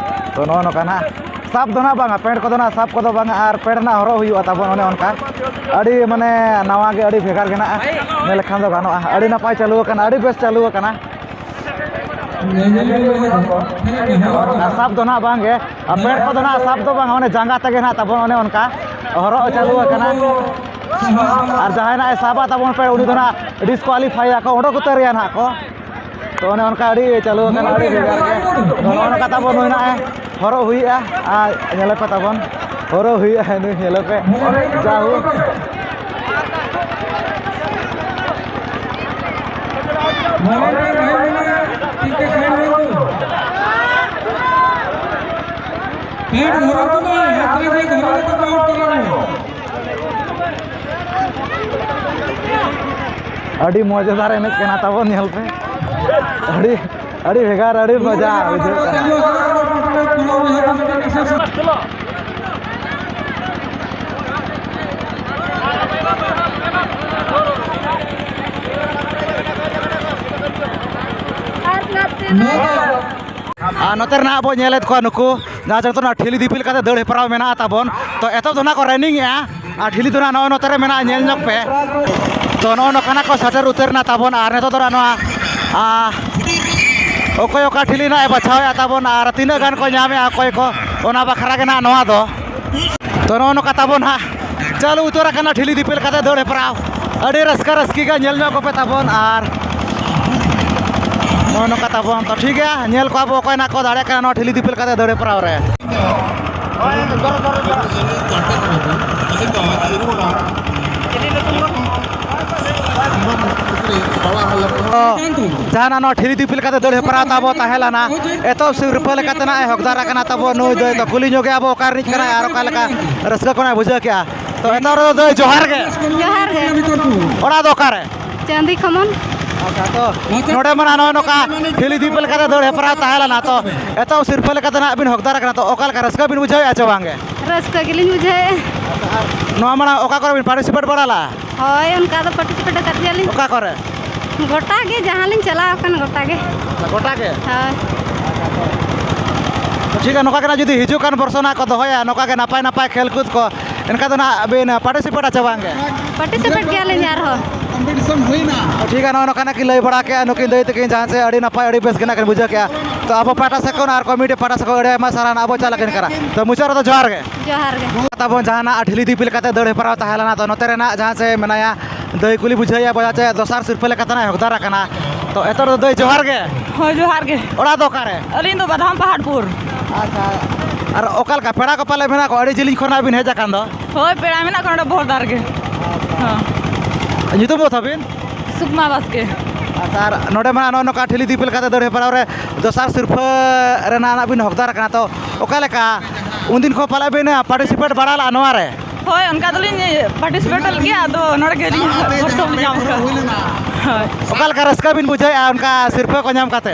ᱛᱚ ᱱᱚᱜᱼᱚ ᱱᱚᱝᱠᱟ ᱱᱟᱜ ᱥᱟᱵ ᱫᱚ ᱱᱟᱜ ᱵᱟᱝᱟ, ᱯᱮᱱᱴ ᱠᱚᱫᱚ ᱱᱟᱜ ᱥᱟᱵ ᱠᱚᱫᱚ ᱵᱟᱝᱟ, ᱟᱨ ᱯᱮᱱᱴ ᱱᱟᱜ ᱦᱚᱨᱚᱜ ᱦᱩᱭᱩᱜᱼᱟ ᱛᱟᱵᱚᱱ ᱚᱱᱮ ᱚᱱᱠᱟ᱾ ᱟᱹᱰᱤ ᱢᱟᱱᱮ ᱱᱟᱣᱟ ᱜᱮ, ᱟᱹᱰᱤ ᱵᱷᱮᱜᱟᱨ ᱜᱮ ᱱᱟᱜ ᱢᱮᱱ ᱞᱮᱠᱷᱟᱱ ᱫᱚ ᱜᱟᱱᱚᱜᱼᱟ᱾ ᱟᱹᱰᱤ ᱱᱟᱯᱟᱭ ᱪᱟᱹᱞᱩ ᱟᱠᱟᱱᱟ, ᱟᱹᱰᱤ ᱵᱮᱥ ᱪᱟᱹᱞᱩ ᱟᱠᱟᱱᱟ᱾ ᱟᱨ ᱥᱟᱵ ᱫᱚ ᱱᱟᱜ ᱵᱟᱝ ᱜᱮ, ᱟᱨ ᱯᱮᱱᱴ ᱠᱚᱫᱚ ᱱᱟᱜ ᱥᱟᱵ ᱫᱚ ᱵᱟᱝ, ᱚᱱᱮ ᱡᱟᱸᱜᱟ ᱛᱮᱜᱮ ᱱᱟᱜ ᱛᱟᱵᱚᱱ ᱚᱱᱮ ᱚᱱᱠᱟ ᱦᱚᱨᱚᱜ ᱪᱟᱹᱞᱩ ᱟᱠᱟᱱᱟ᱾ ᱟᱨ ᱡᱟᱦᱟᱸᱭ ᱱᱟᱜ ᱮ ᱥᱟᱵᱟ ᱛᱟᱵᱚᱱ ᱯᱮ, ᱩᱱᱤ ᱫᱚ ᱱᱟᱜ ᱰᱤᱥᱠᱣᱟᱞᱤᱯᱷᱟᱭ ᱟᱠᱚ, ᱚᱰᱚᱠ ᱩᱛᱟᱹᱨᱮᱭᱟ ᱱᱟᱜ ᱠᱚ᱾ ᱛᱚ ᱚᱱᱮ ᱚᱱᱠᱟ ᱟᱹᱰᱤ ᱪᱟᱹᱞᱩ ᱟᱠᱟᱱᱟ, ᱟᱹᱰᱤ ᱵᱷᱮᱜᱟᱨ ᱜᱮ᱾ ᱛᱚ ᱱᱚᱜᱼᱚ ᱱᱚᱝᱠᱟ ᱛᱟᱵᱚᱱ ᱱᱩᱭ ᱱᱟᱜ ᱮ ᱦᱚᱨᱚᱜ ᱦᱩᱭᱮᱜᱼᱟ, ᱟᱨ ᱧᱮᱞᱮ ᱯᱮ ᱛᱟᱵᱚᱱ᱾ ᱦᱚᱨᱚᱜ ᱦᱩᱭᱩᱜᱼᱟ ᱱᱩᱭ, ᱧᱮᱞᱚᱜ ᱯᱮ᱾ ᱡᱟᱦᱳᱠ᱾ ᱟᱹᱰᱤ ᱢᱚᱡᱮᱫᱟᱨ ᱮᱱᱮᱡ ᱠᱟᱱᱟ ᱛᱟᱵᱚᱱ, ᱧᱮᱞ ᱯᱮ᱾ ᱟᱹᱰᱤ, ᱟᱹᱰᱤ ᱵᱷᱮᱜᱟᱨ, ᱟᱹᱰᱤ ᱢᱚᱡᱟ ᱵᱩᱡᱷᱟᱹᱜ ᱠᱟᱱᱟ᱾ ᱟᱨ ᱱᱚᱛᱮ ᱨᱮ ᱱᱟᱦᱟᱜ ᱵᱚ ᱧᱮᱞᱮᱫ ᱠᱚᱣᱟ ᱱᱩᱠᱩ ᱡᱟᱦᱟᱸ ᱡᱚᱛᱚᱱᱟᱜ ᱴᱷᱤᱞᱤ ᱫᱤᱯᱤᱞ ᱠᱟᱛᱮ ᱫᱟᱹᱲ ᱦᱮᱯᱨᱟᱣ ᱢᱮᱱᱟᱜᱼᱟ ᱛᱟᱵᱚᱱ᱾ ᱛᱚ ᱮᱛᱚᱦᱚᱵ ᱫᱚ ᱱᱟᱦᱟᱜ ᱠᱚ ᱨᱟᱱᱤᱝ ᱮᱜᱼᱟ ᱟᱨ ᱴᱷᱤᱞᱤ ᱫᱚ ᱱᱟᱦᱟᱜ ᱱᱚᱜᱼᱚᱭ ᱱᱚᱛᱮ ᱨᱮ ᱢᱮᱱᱟᱜᱼᱟ, ᱧᱮᱞ ᱧᱚᱜ ᱯᱮ᱾ ᱛᱚ ᱱᱚᱜᱼᱚ ᱱᱚᱝᱠᱟᱱᱟᱜ ᱠᱚ ᱥᱮᱴᱮᱨ ᱩᱛᱟᱹᱨ ᱮᱱᱟ ᱛᱟᱵᱚᱱ ᱟᱨ ᱱᱤᱛᱚᱜ ᱫᱚ ᱱᱟᱦᱟᱜ ᱱᱚᱣᱟ, ᱟ, ᱚᱠᱚᱭ ᱚᱠᱟ ᱴᱷᱤᱞᱤ ᱱᱟᱦᱟᱜ ᱮ ᱵᱟᱪᱷᱟᱣᱮᱫᱼᱟ ᱛᱟᱵᱚᱱ ᱟᱨ ᱛᱤᱱᱟᱹᱜ ᱜᱟᱱ ᱠᱚ ᱧᱟᱢᱮᱜᱼᱟ ᱚᱠᱚᱭ ᱠᱚ, ᱚᱱᱟ ᱵᱟᱠᱷᱨᱟ ᱜᱮ ᱱᱟᱦᱟᱜ ᱱᱚᱣᱟ ᱫᱚ᱾ ᱛᱚ ᱱᱚᱜᱼᱚ ᱱᱚᱝᱠᱟ ᱛᱟᱵᱚᱱ ᱦᱟᱸᱜ ᱪᱟᱹᱞᱩ ᱩᱛᱟᱹᱨ ᱟᱠᱟᱱᱟ ᱴᱷᱤᱞᱤ ᱫᱤᱯᱤᱞ ᱠᱟᱛᱮ ᱫᱟᱹᱲ ᱦᱮᱯᱨᱟᱣ᱾ ᱟᱹᱰᱤ ᱨᱟᱹᱥᱠᱟᱹ ᱨᱟᱹᱥᱠᱤ ᱜᱮ ᱧᱮᱞ ᱧᱚᱜ ᱠᱚᱯᱮ ᱛᱟᱵᱚᱱ ᱟᱨ ᱱᱚᱜᱼᱚ ᱱᱚᱝᱠᱟ ᱛᱟᱵᱚᱱ᱾ ᱛᱚ ᱴᱷᱤᱠ ᱜᱮᱭᱟ, ᱧᱮᱞ ᱠᱚᱣᱟ ᱵᱚ ᱚᱠᱚᱭ ᱱᱟᱜ ᱠᱚ ᱫᱟᱲᱮᱭᱟᱜ ᱠᱟᱱᱟ ᱱᱚᱣᱟ ᱴᱷᱤᱞᱤ ᱫᱤᱯᱤᱞ ᱠᱟᱛᱮ ᱫᱟᱹᱲ ᱦᱮᱯᱨᱟᱣ ᱨᱮ᱾ ᱡᱟᱦᱟᱱᱟᱜ ᱱᱚᱣᱟ ᱴᱷᱤᱞᱤ ᱫᱤᱯᱤᱞ ᱠᱟᱛᱮ ᱫᱟᱹᱲ ᱦᱮᱯᱨᱟᱣ ᱛᱟᱵᱚ ᱛᱟᱦᱮᱸ ᱞᱮᱱᱟ, ᱮᱛᱚᱦᱚᱵ ᱥᱤᱨᱯᱟᱹ ᱞᱮᱠᱟᱛᱮ ᱱᱟᱜ ᱮ ᱦᱚᱠᱫᱟᱨ ᱟᱠᱟᱱᱟ ᱛᱟᱵᱚ ᱱᱩᱭ ᱫᱟᱹᱭ᱾ ᱛᱚ ᱠᱩᱞᱤ ᱧᱚᱜᱮᱭᱟ ᱵᱚ ᱚᱠᱟ ᱨᱤᱱᱤᱡ ᱠᱟᱱᱟᱭ ᱟᱨ ᱚᱠᱟ ᱞᱮᱠᱟ ᱨᱟᱹᱥᱠᱟᱹ ᱠᱚ ᱱᱟᱜ ᱮ ᱵᱩᱡᱷᱟᱹᱣ ᱠᱮᱜᱼᱟ᱾ ᱛᱚ ᱮᱛᱚᱦᱚᱵ ᱨᱮᱫᱚ ᱫᱟᱹᱭ ᱡᱚᱦᱟᱨ ᱜᱮ᱾ ᱡᱚᱦᱟᱨ ᱜᱮ᱾ ᱚᱲᱟᱜ ᱫᱚ ᱚᱠᱟᱨᱮ? ᱪᱟᱸᱫᱤ ᱠᱷᱚᱢᱚᱱ᱾ ᱟᱪᱪᱷᱟ, ᱛᱚ ᱱᱚᱰᱮ ᱢᱟ ᱱᱚᱜᱼᱚᱭ ᱱᱚᱝᱠᱟ ᱴᱷᱤᱞᱤ ᱫᱤᱯᱤᱞ ᱠᱟᱛᱮ ᱫᱟᱹᱲ ᱦᱮᱯᱨᱟᱣ ᱛᱟᱦᱮᱸ ᱞᱮᱱᱟ, ᱛᱚ ᱮᱛᱚᱦᱚᱵ ᱥᱤᱨᱯᱟᱹ ᱞᱮᱠᱟᱛᱮ ᱱᱟᱜ ᱵᱤᱱ ᱦᱚᱠᱫᱟᱨ ᱟᱠᱟᱱᱟ, ᱛᱚ ᱚᱠᱟ ᱞᱮᱠᱟ ᱨᱟᱹᱥᱠᱟᱹ ᱵᱤᱱ ᱵᱩᱡᱷᱟᱹᱣᱮᱫᱼᱟ ᱪᱮ ᱵᱟᱝ ᱜᱮ? ᱨᱟᱹᱥᱠᱟᱹ ᱜᱮᱞᱤᱧ ᱵᱩᱡᱷᱟᱹᱣᱮᱫᱼᱟ᱾ ᱱᱚᱣᱟ ᱢᱟᱲᱟᱝ ᱚᱠᱟ ᱠᱚᱨᱮ ᱵᱤᱱ ᱯᱟᱨᱴᱤᱥᱤᱯᱮᱴ ᱵᱟᱲᱟ ᱞᱮᱫᱼᱟ? ᱦᱳᱭ, ᱚᱱᱠᱟ ᱫᱚ ᱯᱟᱨᱴᱤᱥᱤᱯᱮᱴ ᱟᱠᱟᱫ ᱜᱮᱭᱟᱞᱤᱧ᱾ ᱚᱠᱟ ᱠᱚᱨᱮ? ᱜᱚᱴᱟ ᱜᱮ, ᱡᱟᱦᱟᱸ ᱞᱤᱧ ᱪᱟᱞᱟᱣ ᱟᱠᱟᱱ ᱜᱚᱴᱟ ᱜᱮ᱾ ᱜᱚᱴᱟ ᱜᱮ? ᱦᱳᱭ᱾ ᱴᱷᱤᱠ ᱜᱮᱭᱟ, ᱱᱚᱝᱠᱟ ᱜᱮ ᱱᱟᱜ ᱡᱩᱫᱤ ᱦᱤᱡᱩᱜ ᱠᱟᱱ ᱵᱚᱨᱥᱚ ᱱᱟᱜ ᱠᱚ ᱫᱚᱦᱚᱭᱟ, ᱱᱚᱝᱠᱟ ᱜᱮ ᱱᱟᱯᱟᱭ ᱱᱟᱯᱟᱭ ᱠᱷᱮᱞ ᱠᱩᱫ ᱠᱚ, ᱮᱱᱠᱷᱟᱱ ᱫᱚ ᱱᱟᱜ ᱵᱤᱱ ᱯᱟᱨᱴᱤᱥᱤᱯᱮᱴᱟ ᱪᱮ ᱵᱟᱝ ᱜᱮ? ᱯᱟᱨᱴᱤᱥᱤᱯᱮᱴ ᱜᱮᱭᱟᱞᱤᱧ ᱟᱨᱦᱚᱸ᱾ ᱴᱷᱤᱠ ᱜᱮᱭᱟ, ᱱᱚᱜᱼᱚ ᱱᱚᱝᱠᱟ ᱱᱟᱜ ᱠᱤᱱ ᱞᱟᱹᱭ ᱵᱟᱲᱟ ᱠᱮᱜᱼᱟ ᱱᱩᱠᱤᱱ ᱫᱟᱹᱭ ᱛᱟᱹᱠᱤᱱ, ᱡᱟᱦᱟᱸ ᱪᱮ ᱟᱹᱰᱤ ᱱᱟᱯᱟᱭ, ᱟᱹᱰᱤ ᱵᱮᱥ ᱜᱮ ᱱᱟᱜ ᱠᱤᱱ ᱵᱩᱡᱷᱟᱹᱣ ᱠᱮᱜᱼᱟ᱾ ᱛᱚ ᱟᱵᱚ ᱯᱟᱦᱴᱟ ᱥᱮᱫ ᱠᱷᱚᱱ ᱟᱨ ᱠᱚᱢᱤᱴᱤ ᱯᱟᱦᱴᱟ ᱥᱮᱫ ᱠᱷᱚᱱ ᱟᱹᱰᱤ ᱟᱭᱢᱟ ᱥᱟᱨᱦᱟᱣ ᱱᱟᱜ ᱵᱚ ᱪᱟᱞ ᱟᱹᱠᱤᱱ ᱠᱟᱱᱟ᱾ ᱛᱚ ᱢᱩᱪᱟᱹᱫ ᱨᱮᱫᱚ ᱡᱚᱦᱟᱨ ᱜᱮ᱾ ᱡᱚᱦᱟᱨ ᱜᱮ᱾ ᱛᱟᱵᱚᱱ ᱡᱟᱦᱟᱱᱟᱜ ᱴᱷᱤᱞᱤ ᱫᱤᱯᱤᱞ ᱠᱟᱛᱮ ᱫᱟᱹᱲ ᱦᱮᱯᱨᱟᱣ ᱛᱟᱦᱮᱸ ᱞᱮᱱᱟ, ᱛᱚ ᱱᱚᱛᱮ ᱨᱮᱱᱟᱜ ᱡᱟᱦᱟᱸ ᱪᱮ ᱢᱮᱱᱟᱭᱟ ᱫᱟᱹᱭ, ᱠᱩᱞᱤ ᱵᱩᱡᱷᱟᱹᱣᱮᱭᱟ ᱵᱚᱭᱦᱟ ᱪᱮ ᱫᱚᱥᱟᱨ ᱥᱤᱨᱯᱟᱹ ᱞᱮᱠᱟᱛᱮ ᱱᱟᱜ ᱦᱚᱠᱫᱟᱨ ᱟᱠᱟᱱᱟ᱾ ᱛᱚ ᱮᱛᱚᱦᱚᱵ ᱨᱮᱫᱚ ᱫᱟᱹᱭ ᱡᱚᱦᱟᱨ ᱜᱮ᱾ ᱦᱳᱭ, ᱡᱚᱦᱟᱨ ᱜᱮ᱾ ᱚᱲᱟᱜ ᱫᱚ ᱚᱠᱟᱨᱮ? ᱟᱹᱞᱤᱧ ᱫᱚ ᱵᱟᱫᱷᱟᱢ ᱯᱟᱦᱟᱲᱯᱩᱨ᱾ ᱟᱪᱪᱷᱟ, ᱟᱨ ᱚᱠᱟ ᱞᱮᱠᱟ ᱯᱮᱲᱟ ᱠᱚ ᱯᱟᱞᱮ ᱢᱮᱱᱟᱜ ᱠᱚᱣᱟ, ᱟᱹᱰᱤ ᱡᱤᱞᱤᱧ ᱠᱷᱚᱱᱟᱜ ᱵᱤᱱ ᱦᱮᱡ ᱟᱠᱟᱱ ᱫᱚ? ᱦᱳᱭ, ᱯᱮᱲᱟ ᱢᱮᱱᱟᱜ ᱠᱚᱣᱟ ᱱᱚᱰᱮ ᱵᱚᱦᱚᱨᱫᱟ ᱨᱮᱜᱮ᱾ ᱦᱚᱸ᱾ ᱧᱩᱛᱩᱢ ᱫᱚ ᱛᱟᱵᱤᱱ? ᱥᱩᱠᱢᱟ ᱵᱟᱥᱠᱮ᱾ ᱟᱪᱪᱷᱟ, ᱟᱨ ᱱᱚᱰᱮ ᱢᱟ ᱱᱚᱜᱼᱚ ᱱᱚᱝᱠᱟ ᱴᱷᱤᱞᱤ ᱫᱤᱯᱤᱞ ᱠᱟᱛᱮ ᱫᱟᱹᱲ ᱦᱮᱯᱨᱟᱣ ᱨᱮ ᱫᱚᱥᱟᱨ ᱥᱤᱨᱯᱷᱟᱹ ᱨᱮᱱᱟᱜ ᱱᱟᱜ ᱵᱤᱱ ᱦᱚᱠᱫᱟᱨ ᱟᱠᱟᱱᱟ, ᱛᱚ ᱚᱠᱟ ᱞᱮᱠᱟ ᱩᱱᱫᱤᱱ ᱠᱷᱚᱱ ᱯᱟᱞᱮ ᱵᱤᱱ participate ᱵᱟᱲᱟ ᱞᱟᱜᱼᱟ ᱱᱚᱣᱟ ᱨᱮ? ᱦᱳᱭ, ᱚᱱᱠᱟ ᱫᱚᱞᱤᱧ participate ᱞᱮᱫ ᱜᱮᱭᱟ, ᱟᱫᱚ ᱱᱚᱰᱮ ᱜᱮ ᱟᱹᱞᱤᱧ ᱯᱨᱚᱛᱷᱚᱢ ᱞᱤᱧ ᱧᱟᱢ ᱟᱠᱟᱫᱟ᱾ ᱦᱳᱭ᱾ ᱚᱠᱟ ᱞᱮᱠᱟ ᱨᱟᱹᱥᱠᱟᱹ ᱵᱤᱱ ᱵᱩᱡᱷᱟᱹᱣᱮᱫᱼᱟ ᱚᱱᱠᱟ ᱥᱤᱨᱯᱷᱟᱹ ᱠᱚ ᱧᱟᱢ ᱠᱟᱛᱮ?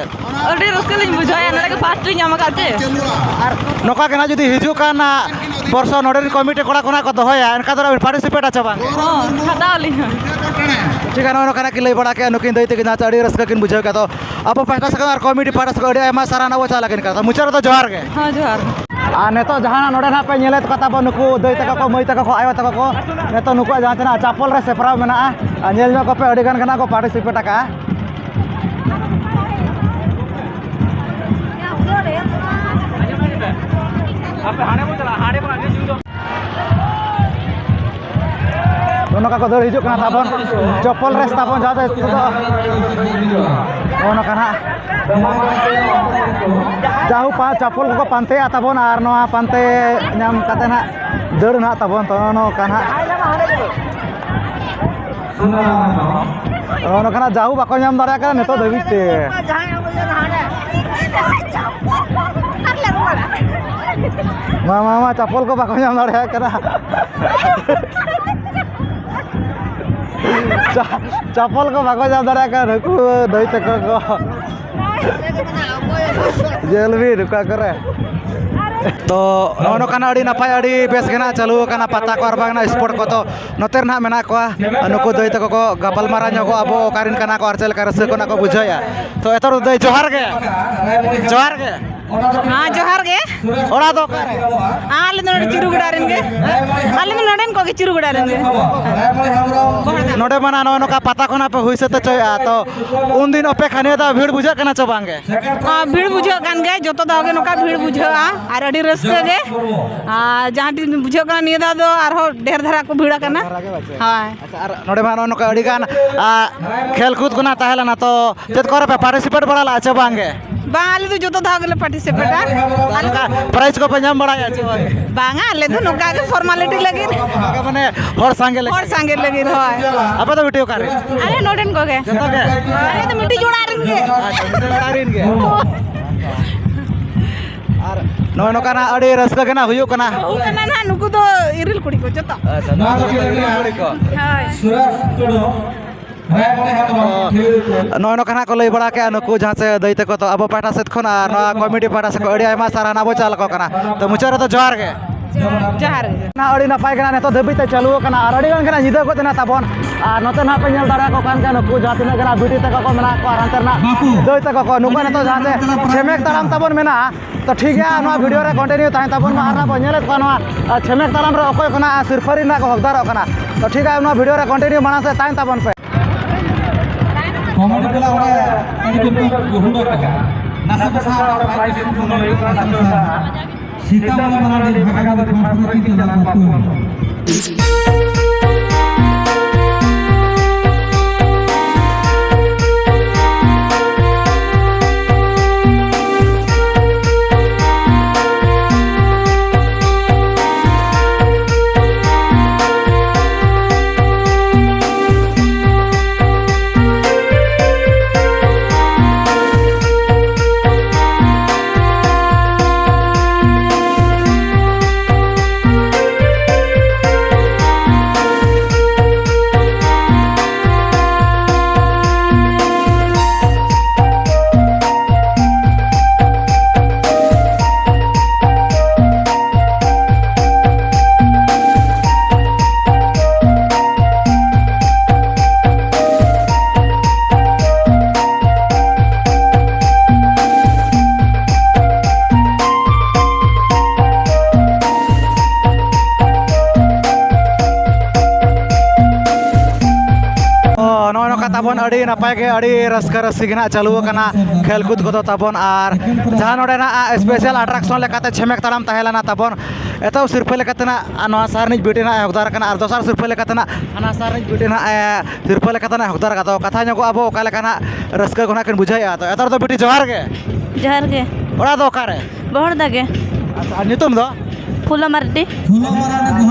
ᱟᱹᱰᱤ ᱨᱟᱹᱥᱠᱟᱹ ᱞᱤᱧ ᱵᱩᱡᱷᱟᱹᱣᱮᱫᱼᱟ, ᱱᱚᱰᱮ ᱜᱮ first ᱞᱤᱧ ᱧᱟᱢ ᱟᱠᱟᱫ ᱪᱮ᱾ ᱟᱨ ᱱᱚᱝᱠᱟ ᱜᱮ ᱱᱟᱜ ᱡᱩᱫᱤ ᱦᱤᱡᱩᱜ ᱠᱟᱱ ᱵᱚᱨᱥᱚ ᱱᱚᱰᱮ ᱨᱮᱱ ᱠᱚᱢᱤᱴᱤ ᱠᱚᱲᱟ ᱠᱚ ᱱᱟᱜ ᱠᱚ ᱫᱚᱦᱚᱭᱟ, ᱮᱱᱠᱷᱟᱱ ᱫᱚ ᱟᱹᱵᱤᱱ participate ᱟᱪᱮ ᱵᱟᱝ? ᱦᱚᱸ, ᱦᱟᱛᱟᱣ ᱟᱹᱞᱤᱧ ᱦᱚᱸ᱾ ᱴᱷᱤᱠ ᱜᱮᱭᱟ, ᱱᱚᱜᱼᱚ ᱱᱚᱝᱠᱟ ᱱᱟᱜ ᱠᱤᱱ ᱞᱟᱹᱭ ᱵᱟᱲᱟ ᱠᱮᱫᱼᱟ ᱱᱩᱠᱤᱱ ᱫᱟᱹᱭ ᱛᱟᱹᱠᱤᱱ, ᱡᱟᱦᱟᱸ ᱪᱮ ᱟᱹᱰᱤ ᱨᱟᱹᱥᱠᱟᱹ ᱠᱤᱱ ᱵᱩᱡᱷᱟᱹᱣ ᱠᱮᱫᱼᱟ᱾ ᱛᱚ ᱟᱵᱚ ᱯᱟᱦᱴᱟ ᱥᱮᱫ ᱠᱷᱚᱱ ᱟᱨ ᱠᱚᱢᱤᱴᱤ ᱯᱟᱦᱴᱟ ᱥᱮᱫ ᱠᱷᱚᱱ ᱟᱹᱰᱤ ᱟᱭᱢᱟ ᱥᱟᱨᱦᱟᱣ ᱱᱟᱜ ᱵᱚ ᱪᱟᱞ ᱟᱹᱠᱤᱱ ᱠᱟᱱᱟ᱾ ᱛᱚ ᱢᱩᱪᱟᱹᱫ ᱨᱮᱫᱚ ᱡᱚᱦᱟᱨ ᱜᱮ᱾ ᱦᱮᱸ, ᱡᱚᱦᱟᱨ᱾ ᱟᱨ ᱱᱤᱛᱚᱜ ᱡᱟᱦᱟᱸ ᱱᱚᱰᱮ ᱱᱟᱜ ᱯᱮ ᱧᱮᱞᱮᱫ ᱠᱚ ᱛᱟᱵᱚ, ᱱᱩᱠᱩ ᱫᱟᱹᱭ ᱛᱟᱠᱚ ᱠᱚ, ᱢᱟᱹᱭ ᱛᱟᱠᱚ ᱠᱚ, ᱟᱭᱳ ᱛᱟᱠᱚ ᱠᱚ, ᱱᱤᱛᱚᱜ ᱱᱩᱠᱩᱣᱟᱜ ᱡᱟᱦᱟᱸ ᱛᱤᱱᱟᱹᱜ ᱪᱟᱯᱚᱞ ᱨᱮ ᱥᱮᱯᱨᱟᱣ ᱢᱮᱱᱟᱜᱼᱟ, ᱟᱨ ᱧᱮᱞ ᱧᱚᱜ ᱠᱚᱯᱮ, ᱟᱹᱰᱤ ᱜᱟᱱ ᱜᱮ ᱱᱟᱜ ᱠᱚ participate ᱟᱠᱟᱫᱼᱟ᱾ ᱱᱚᱜᱼᱚ ᱱᱚᱝᱠᱟ ᱠᱚ ᱫᱟᱹᱲ ᱦᱤᱡᱩᱜ ᱠᱟᱱᱟ ᱛᱟᱵᱚᱱ, ᱪᱚᱯᱚᱞ ᱨᱮᱥ ᱛᱟᱵᱚᱱ, ᱡᱟᱦᱟᱸ ᱫᱚ ᱱᱤᱛᱚᱜ ᱫᱚ ᱱᱚᱜᱼᱚ ᱱᱚᱝᱠᱟ ᱱᱟᱜ ᱡᱟᱦᱩ ᱯᱟ-, ᱪᱟᱯᱚᱞ ᱠᱚᱠᱚ ᱯᱟᱱᱛᱮᱭᱟ ᱛᱟᱵᱚᱱ, ᱟᱨ ᱱᱚᱣᱟ ᱯᱟᱱᱛᱮ ᱧᱟᱢ ᱠᱟᱛᱮ ᱱᱟᱜ ᱫᱟᱹᱲ ᱱᱟᱜ ᱛᱟᱵᱚᱱ᱾ ᱛᱚ ᱱᱚᱜᱼᱚ ᱱᱚᱝᱠᱟ ᱱᱟᱜ, ᱱᱚᱜᱼᱚ ᱱᱚᱝᱠᱟ ᱱᱟᱜ ᱡᱟᱦᱩ ᱵᱟᱠᱚ ᱧᱟᱢ ᱫᱟᱲᱮᱭᱟᱜ ᱠᱟᱱᱟ ᱱᱤᱛᱚᱜ ᱫᱷᱟᱹᱵᱤᱡ ᱛᱮ᱾ ᱢᱟ, ᱢᱟ, ᱢᱟ, ᱪᱟᱯᱚᱞ ᱠᱚ ᱵᱟᱠᱚ ᱧᱟᱢ ᱫᱟᱲᱮᱭᱟᱜ ᱠᱟᱱᱟ᱾ ᱪᱟ-, ᱪᱟᱯᱚᱞ ᱠᱚ ᱵᱟᱠᱚ ᱧᱟᱢ ᱫᱟᱲᱮᱭᱟᱜ ᱠᱟᱱᱟ ᱱᱩᱠᱩ ᱫᱟᱹᱭ ᱛᱟᱠᱚ ᱠᱚ᱾ ᱧᱮᱞ ᱵᱤᱱ ᱚᱠᱟ ᱠᱚᱨᱮ᱾ ᱛᱚ ᱱᱚᱜᱼᱚ ᱱᱚᱝᱠᱟᱱᱟᱜ ᱟᱹᱰᱤ ᱱᱟᱯᱟᱭ, ᱟᱹᱰᱤ ᱵᱮᱥ ᱜᱮ ᱱᱟᱜ ᱪᱟᱹᱞᱩ ᱟᱠᱟᱱᱟ ᱯᱟᱛᱟ ᱠᱚ ᱟᱨ ᱵᱟᱝ ᱱᱟᱜ sport ᱠᱚ᱾ ᱛᱚ ᱱᱚᱛᱮ ᱨᱮ ᱱᱟᱜ ᱢᱮᱱᱟᱜ ᱠᱚᱣᱟ ᱱᱩᱠᱩ ᱫᱟᱹᱭ ᱛᱟᱠᱚ ᱠᱚ, ᱜᱟᱯᱟᱞᱢᱟᱨᱟᱣ ᱧᱚᱜᱚᱜ ᱟᱵᱚ ᱚᱠᱟ ᱨᱮᱱ ᱠᱟᱱᱟ ᱠᱚ ᱟᱨ ᱪᱮᱫ ᱞᱮᱠᱟ ᱨᱟᱹᱥᱠᱟᱹ ᱠᱚ ᱱᱟᱜ ᱠᱚ ᱵᱩᱡᱷᱟᱹᱣᱮᱫᱼᱟ᱾ ᱛᱚ ᱮᱛᱚᱦᱚᱵ ᱫᱟᱹᱭ ᱡᱚᱦᱟᱨ ᱜᱮ, ᱡᱚᱦᱟᱨ ᱜᱮ᱾ ᱦᱮᱸ, ᱡᱚᱦᱟᱨ ᱜᱮ᱾ ᱚᱲᱟᱜ ᱫᱚ ᱚᱠᱟᱨᱮ? ᱟᱞᱮ ᱫᱚ ᱱᱚᱰᱮ ᱪᱤᱨᱩᱜᱚᱰᱟ ᱨᱮᱱ ᱜᱮ᱾ ᱟᱞᱮ ᱫᱚ ᱱᱚᱰᱮᱱ ᱠᱚᱜᱮ, ᱪᱤᱨᱩᱜᱚᱰᱟ ᱨᱮᱱ ᱜᱮ᱾ ᱱᱚᱰᱮ ᱢᱟ ᱱᱚᱜᱼᱚ ᱱᱚᱝᱠᱟ ᱯᱟᱛᱟ ᱠᱷᱚᱱᱟᱜ ᱯᱮ ᱦᱩᱭ ᱥᱟᱹᱛ ᱦᱚᱪᱚᱭᱮᱫᱼᱟ, ᱛᱚ ᱩᱱᱫᱤᱱ ᱚᱯᱮᱠᱷᱟ, ᱱᱤᱭᱟᱹ ᱫᱷᱟᱣ ᱵᱷᱤᱲ ᱵᱩᱡᱷᱟᱹᱜ ᱠᱟᱱᱟ ᱪᱮ ᱵᱟᱝ ᱜᱮ? ᱟᱨ ᱵᱷᱤᱲ ᱵᱩᱡᱷᱟᱹᱜ ᱠᱟᱱ ᱜᱮᱭᱟ, ᱡᱚᱛᱚ ᱫᱷᱟᱣ ᱜᱮ ᱱᱚᱝᱠᱟ ᱵᱷᱤᱲ ᱵᱩᱡᱷᱟᱹᱜᱼᱟ ᱟᱨ ᱟᱹᱰᱤ ᱨᱟᱹᱥᱠᱟᱹ ᱜᱮ᱾ ᱟᱨ ᱡᱟᱦᱟᱸ ᱛᱤᱥ ᱵᱩᱡᱷᱟᱹᱜ ᱠᱟᱱᱟ ᱱᱤᱭᱟᱹ ᱫᱷᱟᱣ ᱫᱚ ᱟᱨᱦᱚᱸ ᱰᱷᱮᱨ ᱫᱷᱟᱨᱟ ᱠᱚ ᱵᱷᱤᱲ ᱟᱠᱟᱱᱟ᱾ ᱦᱳᱭ᱾ ᱟᱪᱪᱷᱟ, ᱟᱨ ᱱᱚᱰᱮ ᱢᱟ ᱱᱚᱜᱼᱚ ᱱᱚᱝᱠᱟ ᱟᱹᱰᱤ ᱜᱟᱱ, ᱟ, ᱠᱷᱮᱞ ᱠᱩᱫ ᱠᱚ ᱱᱟᱜ ᱛᱟᱦᱮᱸ ᱞᱮᱱᱟ, ᱛᱚ ᱪᱮᱫ ᱠᱚᱨᱮ ᱯᱮ participate ᱵᱟᱲᱟ ᱞᱮᱫᱼᱟ ᱪᱮ ᱵᱟᱝ ᱜᱮ? ᱵᱟᱝ, ᱟᱞᱮ ᱫᱚ ᱡᱚᱛᱚ ᱫᱷᱟᱣ ᱜᱮᱞᱮ ᱯᱟᱨᱴᱤᱥᱤᱯᱮᱴᱟ᱾ ᱟᱨ ᱱᱚᱝᱠᱟ ᱯᱨᱟᱭᱤᱡᱽ ᱠᱚᱯᱮ ᱧᱟᱢ ᱵᱟᱲᱟᱭᱟ ᱪᱮ ᱵᱟᱝ? ᱵᱟᱝᱟ, ᱟᱞᱮ ᱫᱚ ᱱᱚᱝᱠᱟ ᱜᱮ ᱯᱷᱚᱨᱢᱟᱞᱤᱴᱤ ᱞᱟᱹᱜᱤᱫ᱾ ᱱᱚᱝᱠᱟ ᱢᱟᱱᱮ ᱦᱚᱲ ᱥᱟᱸᱜᱮ ᱞᱟᱹᱜᱤᱫ᱾ ᱦᱚᱲ ᱥᱟᱸᱜᱮ ᱞᱟᱹᱜᱤᱫ, ᱦᱳᱭ᱾ ᱟᱯᱮ ᱫᱚ ᱵᱤᱴᱤ ᱚᱠᱟᱨᱮ? ᱟᱞᱮ ᱱᱚᱰᱮᱱ ᱠᱚᱜᱮ᱾ ᱡᱚᱛᱚ ᱜᱮ? ᱟᱞᱮ ᱫᱚ ᱢᱤᱫᱴᱤᱡ ᱚᱲᱟᱜ ᱨᱮᱱ ᱜᱮ᱾ ᱟᱪᱪᱷᱟ, ᱢᱤᱫᱴᱤᱡ ᱚᱲᱟᱜ ᱨᱮᱱ ᱜᱮ᱾ ᱟᱨ ᱱᱚᱜᱼᱚᱭ ᱱᱚᱝᱠᱟᱱᱟᱜ ᱟᱹᱰᱤ ᱨᱟᱹᱥᱠᱟᱹ ᱜᱮ ᱱᱟᱜ ᱦᱩᱭᱩᱜ ᱠᱟᱱᱟ᱾ ᱦᱩᱭᱩᱜ ᱠᱟᱱᱟ ᱱᱟᱜ, ᱱᱩᱠᱩ ᱫᱚ ᱤᱨᱤᱞ ᱠᱩᱲᱤ ᱠᱚ ᱡᱚᱛᱚ᱾ ᱟᱪᱪᱷᱟ, ᱱᱚᱣᱟ ᱫᱚ ᱪᱮᱫ ᱞᱮᱠᱟ? ᱦᱳᱭ᱾ ᱱᱚᱜᱼᱚᱭ ᱱᱚᱝᱠᱟ ᱱᱟᱜ ᱠᱚ ᱞᱟᱹᱭ ᱵᱟᱲᱟ ᱠᱮᱜᱼᱟ ᱱᱩᱠᱩ ᱡᱟᱦᱟᱸ ᱪᱮ ᱫᱟᱹᱭ ᱛᱟᱠᱚ, ᱛᱚ ᱟᱵᱚ ᱯᱟᱦᱴᱟ ᱥᱮᱫ ᱠᱷᱚᱱ ᱟᱨ ᱱᱚᱣᱟ ᱠᱚᱢᱤᱴᱤ ᱯᱟᱦᱴᱟ ᱥᱮᱫ ᱠᱷᱚᱱ ᱟᱹᱰᱤ ᱟᱭᱢᱟ ᱥᱟᱨᱦᱟᱣ ᱱᱟᱜ ᱵᱚ ᱪᱟᱞ ᱟᱠᱚ ᱠᱟᱱᱟ᱾ ᱛᱚ ᱢᱩᱪᱟᱹᱫ ᱨᱮᱫᱚ ᱡᱚᱦᱟᱨ ᱜᱮ᱾ ᱡᱚᱦᱟᱨ ᱜᱮ᱾ ᱱᱟᱜ ᱟᱹᱰᱤ ᱱᱟᱯᱟᱭ ᱠᱟᱱᱟ, ᱱᱤᱛᱚᱜ ᱫᱷᱟᱹᱵᱤᱡ ᱛᱮ ᱪᱟᱹᱞᱩ ᱟᱠᱟᱱᱟ ᱟᱨ ᱟᱹᱰᱤ ᱜᱟᱱ ᱜᱮ ᱱᱟᱜ ᱧᱤᱫᱟᱹ ᱜᱚᱫ ᱮᱱᱟ ᱛᱟᱵᱚᱱ᱾ ᱟᱨ ᱱᱚᱛᱮ ᱱᱟᱜ ᱯᱮ ᱧᱮᱞ ᱫᱟᱲᱮᱭᱟᱠᱚ ᱠᱟᱱ ᱜᱮᱭᱟ ᱱᱩᱠᱩ ᱡᱟᱦᱟᱸ ᱛᱤᱱᱟᱹᱜ ᱜᱮ ᱱᱟᱜ ᱵᱤᱴᱤ ᱛᱟᱠᱚ ᱠᱚ ᱢᱮᱱᱟᱜ ᱠᱚᱣᱟ ᱟᱨ ᱦᱟᱱᱛᱮ ᱨᱮᱱᱟᱜ ᱫᱟᱹᱭ ᱛᱟᱠᱚ ᱠᱚ, ᱱᱩᱠᱩ ᱱᱤᱛᱚᱜ ᱡᱟᱦᱟᱸ ᱛᱮ ᱪᱷᱮᱢᱮᱠ ᱛᱟᱲᱟᱢ ᱛᱟᱵᱚᱱ ᱢᱮᱱᱟᱜᱼᱟ᱾ ᱛᱚ ᱴᱷᱤᱠ ᱜᱮᱭᱟ, ᱱᱚᱣᱟ ᱵᱷᱤᱰᱤᱭᱳ ᱨᱮ ᱠᱚᱱᱴᱤᱱᱤᱭᱩ ᱛᱟᱦᱮᱱ ᱛᱟᱵᱚᱱ ᱢᱟ᱾ ᱟᱨ ᱱᱟᱜ ᱵᱚᱱ ᱧᱮᱞᱮᱫ ᱠᱚᱣᱟ ᱱᱚᱣᱟ, ᱟᱨ ᱪᱷᱮᱢᱮᱠ ᱛᱟᱲᱟᱢ ᱨᱮ ᱚᱠᱚᱭ ᱠᱚ ᱱᱟᱜ ᱥᱤᱨᱯᱟᱹ ᱨᱮᱱᱟᱜ ᱠᱚ ᱦᱚᱠᱫᱟᱨᱚᱜ ᱠᱟᱱᱟ᱾ ᱛᱚ ᱴᱷᱤᱠ ᱜᱮᱭᱟ, ᱱᱚᱣᱟ ᱵᱷᱤᱰᱤᱭᱳ ᱨᱮ ᱠᱚᱱᱴᱤᱱᱤᱭᱩ ᱢᱟᱲᱟᱝ ᱥᱮᱫ ᱛᱟᱦᱮᱱ ᱛᱟᱵᱚᱱ ᱯᱮ᱾ ᱠᱚᱢᱮᱰᱤ ᱠᱚᱲᱟ ᱚᱸᱰᱮ ᱟᱹᱰᱤ ᱡᱳᱨ ᱠᱚ ᱜᱩᱦᱩᱲ ᱟᱠᱟᱱᱟ᱾ ᱱᱟᱥᱮ ᱯᱮᱥᱟ ᱚᱱᱟ ᱯᱨᱟᱭᱤᱡᱽ ᱠᱚ ᱦᱩᱭᱩᱜ ᱠᱟᱱᱟ, ᱱᱟᱥᱮ ᱯᱮᱥᱟ᱾ ᱥᱤᱛᱟᱢᱚᱬᱤ ᱢᱟᱨᱟᱱᱰᱤ ᱵᱷᱟᱜᱟᱱ ᱠᱷᱚᱱ ᱯᱩᱨᱟᱹ ᱠᱤᱱᱛᱩ ᱞᱟᱜᱟᱣ ᱠᱚ᱾ ᱵᱚᱱ ᱟᱹᱰᱤ ᱱᱟᱯᱟᱭ ᱜᱮ, ᱟᱹᱰᱤ ᱨᱟᱹᱥᱠᱟᱹ ᱨᱟᱹᱥᱠᱤ ᱜᱮ ᱱᱟᱜ ᱪᱟᱹᱞᱩ ᱟᱠᱟᱱᱟ ᱠᱷᱮᱞ ᱠᱩᱫ ᱠᱚᱫᱚ ᱛᱟᱵᱚᱱ᱾ ᱟᱨ ᱡᱟᱦᱟᱸ ᱱᱚᱰᱮᱱᱟᱜ special attraction ᱞᱮᱠᱟᱛᱮ ᱪᱷᱮᱢᱮᱠ ᱛᱟᱲᱟᱢ ᱛᱟᱦᱮᱸ ᱞᱮᱱᱟ ᱛᱟᱵᱚᱱ, ᱮᱛᱚᱦᱚᱵ ᱥᱤᱨᱯᱟᱹ ᱞᱮᱠᱟᱛᱮ ᱱᱟᱜ ᱱᱚᱣᱟ ᱥᱟᱨ ᱨᱤᱱᱤᱡ ᱵᱤᱴᱤ ᱱᱟᱜ ᱮ ᱦᱚᱠᱫᱟᱨ ᱠᱟᱱᱟ, ᱟᱨ ᱫᱚᱥᱟᱨ ᱥᱤᱨᱯᱟᱹ ᱞᱮᱠᱟᱛᱮ ᱱᱟᱜ ᱦᱟᱱᱟ ᱥᱟᱨ ᱨᱤᱱᱤᱡ ᱵᱤᱴᱤ ᱱᱟᱜ ᱮ ᱥᱤᱨᱯᱟᱹ ᱞᱮᱠᱟᱛᱮ ᱱᱟᱜ ᱮ ᱦᱚᱠᱫᱟᱨ ᱠᱟᱫᱟ᱾ ᱠᱟᱛᱷᱟ ᱧᱚᱜᱚᱜ ᱟᱵᱚ ᱚᱠᱟ ᱞᱮᱠᱟ ᱱᱟᱜ ᱨᱟᱹᱥᱠᱟᱹ ᱠᱚ ᱱᱟᱜ ᱠᱤᱱ ᱵᱩᱡᱷᱟᱹᱣᱮᱫᱼᱟ᱾ ᱛᱚ ᱮᱛᱚᱦᱚᱵ ᱫᱚ ᱵᱤᱴᱤ ᱡᱚᱦᱟᱨ ᱜᱮ᱾ ᱡᱚᱦᱟᱨ ᱜᱮ᱾ ᱚᱲᱟᱜ ᱫᱚ ᱚᱠᱟᱨᱮ? ᱵᱚᱦᱚᱲᱫᱟ ᱜᱮ᱾ ᱟᱪᱪᱷᱟ, ᱟᱨ ᱧᱩᱛᱩᱢ ᱫᱚ? ᱯᱷᱩᱞᱳ ᱢᱟᱨᱰᱤ᱾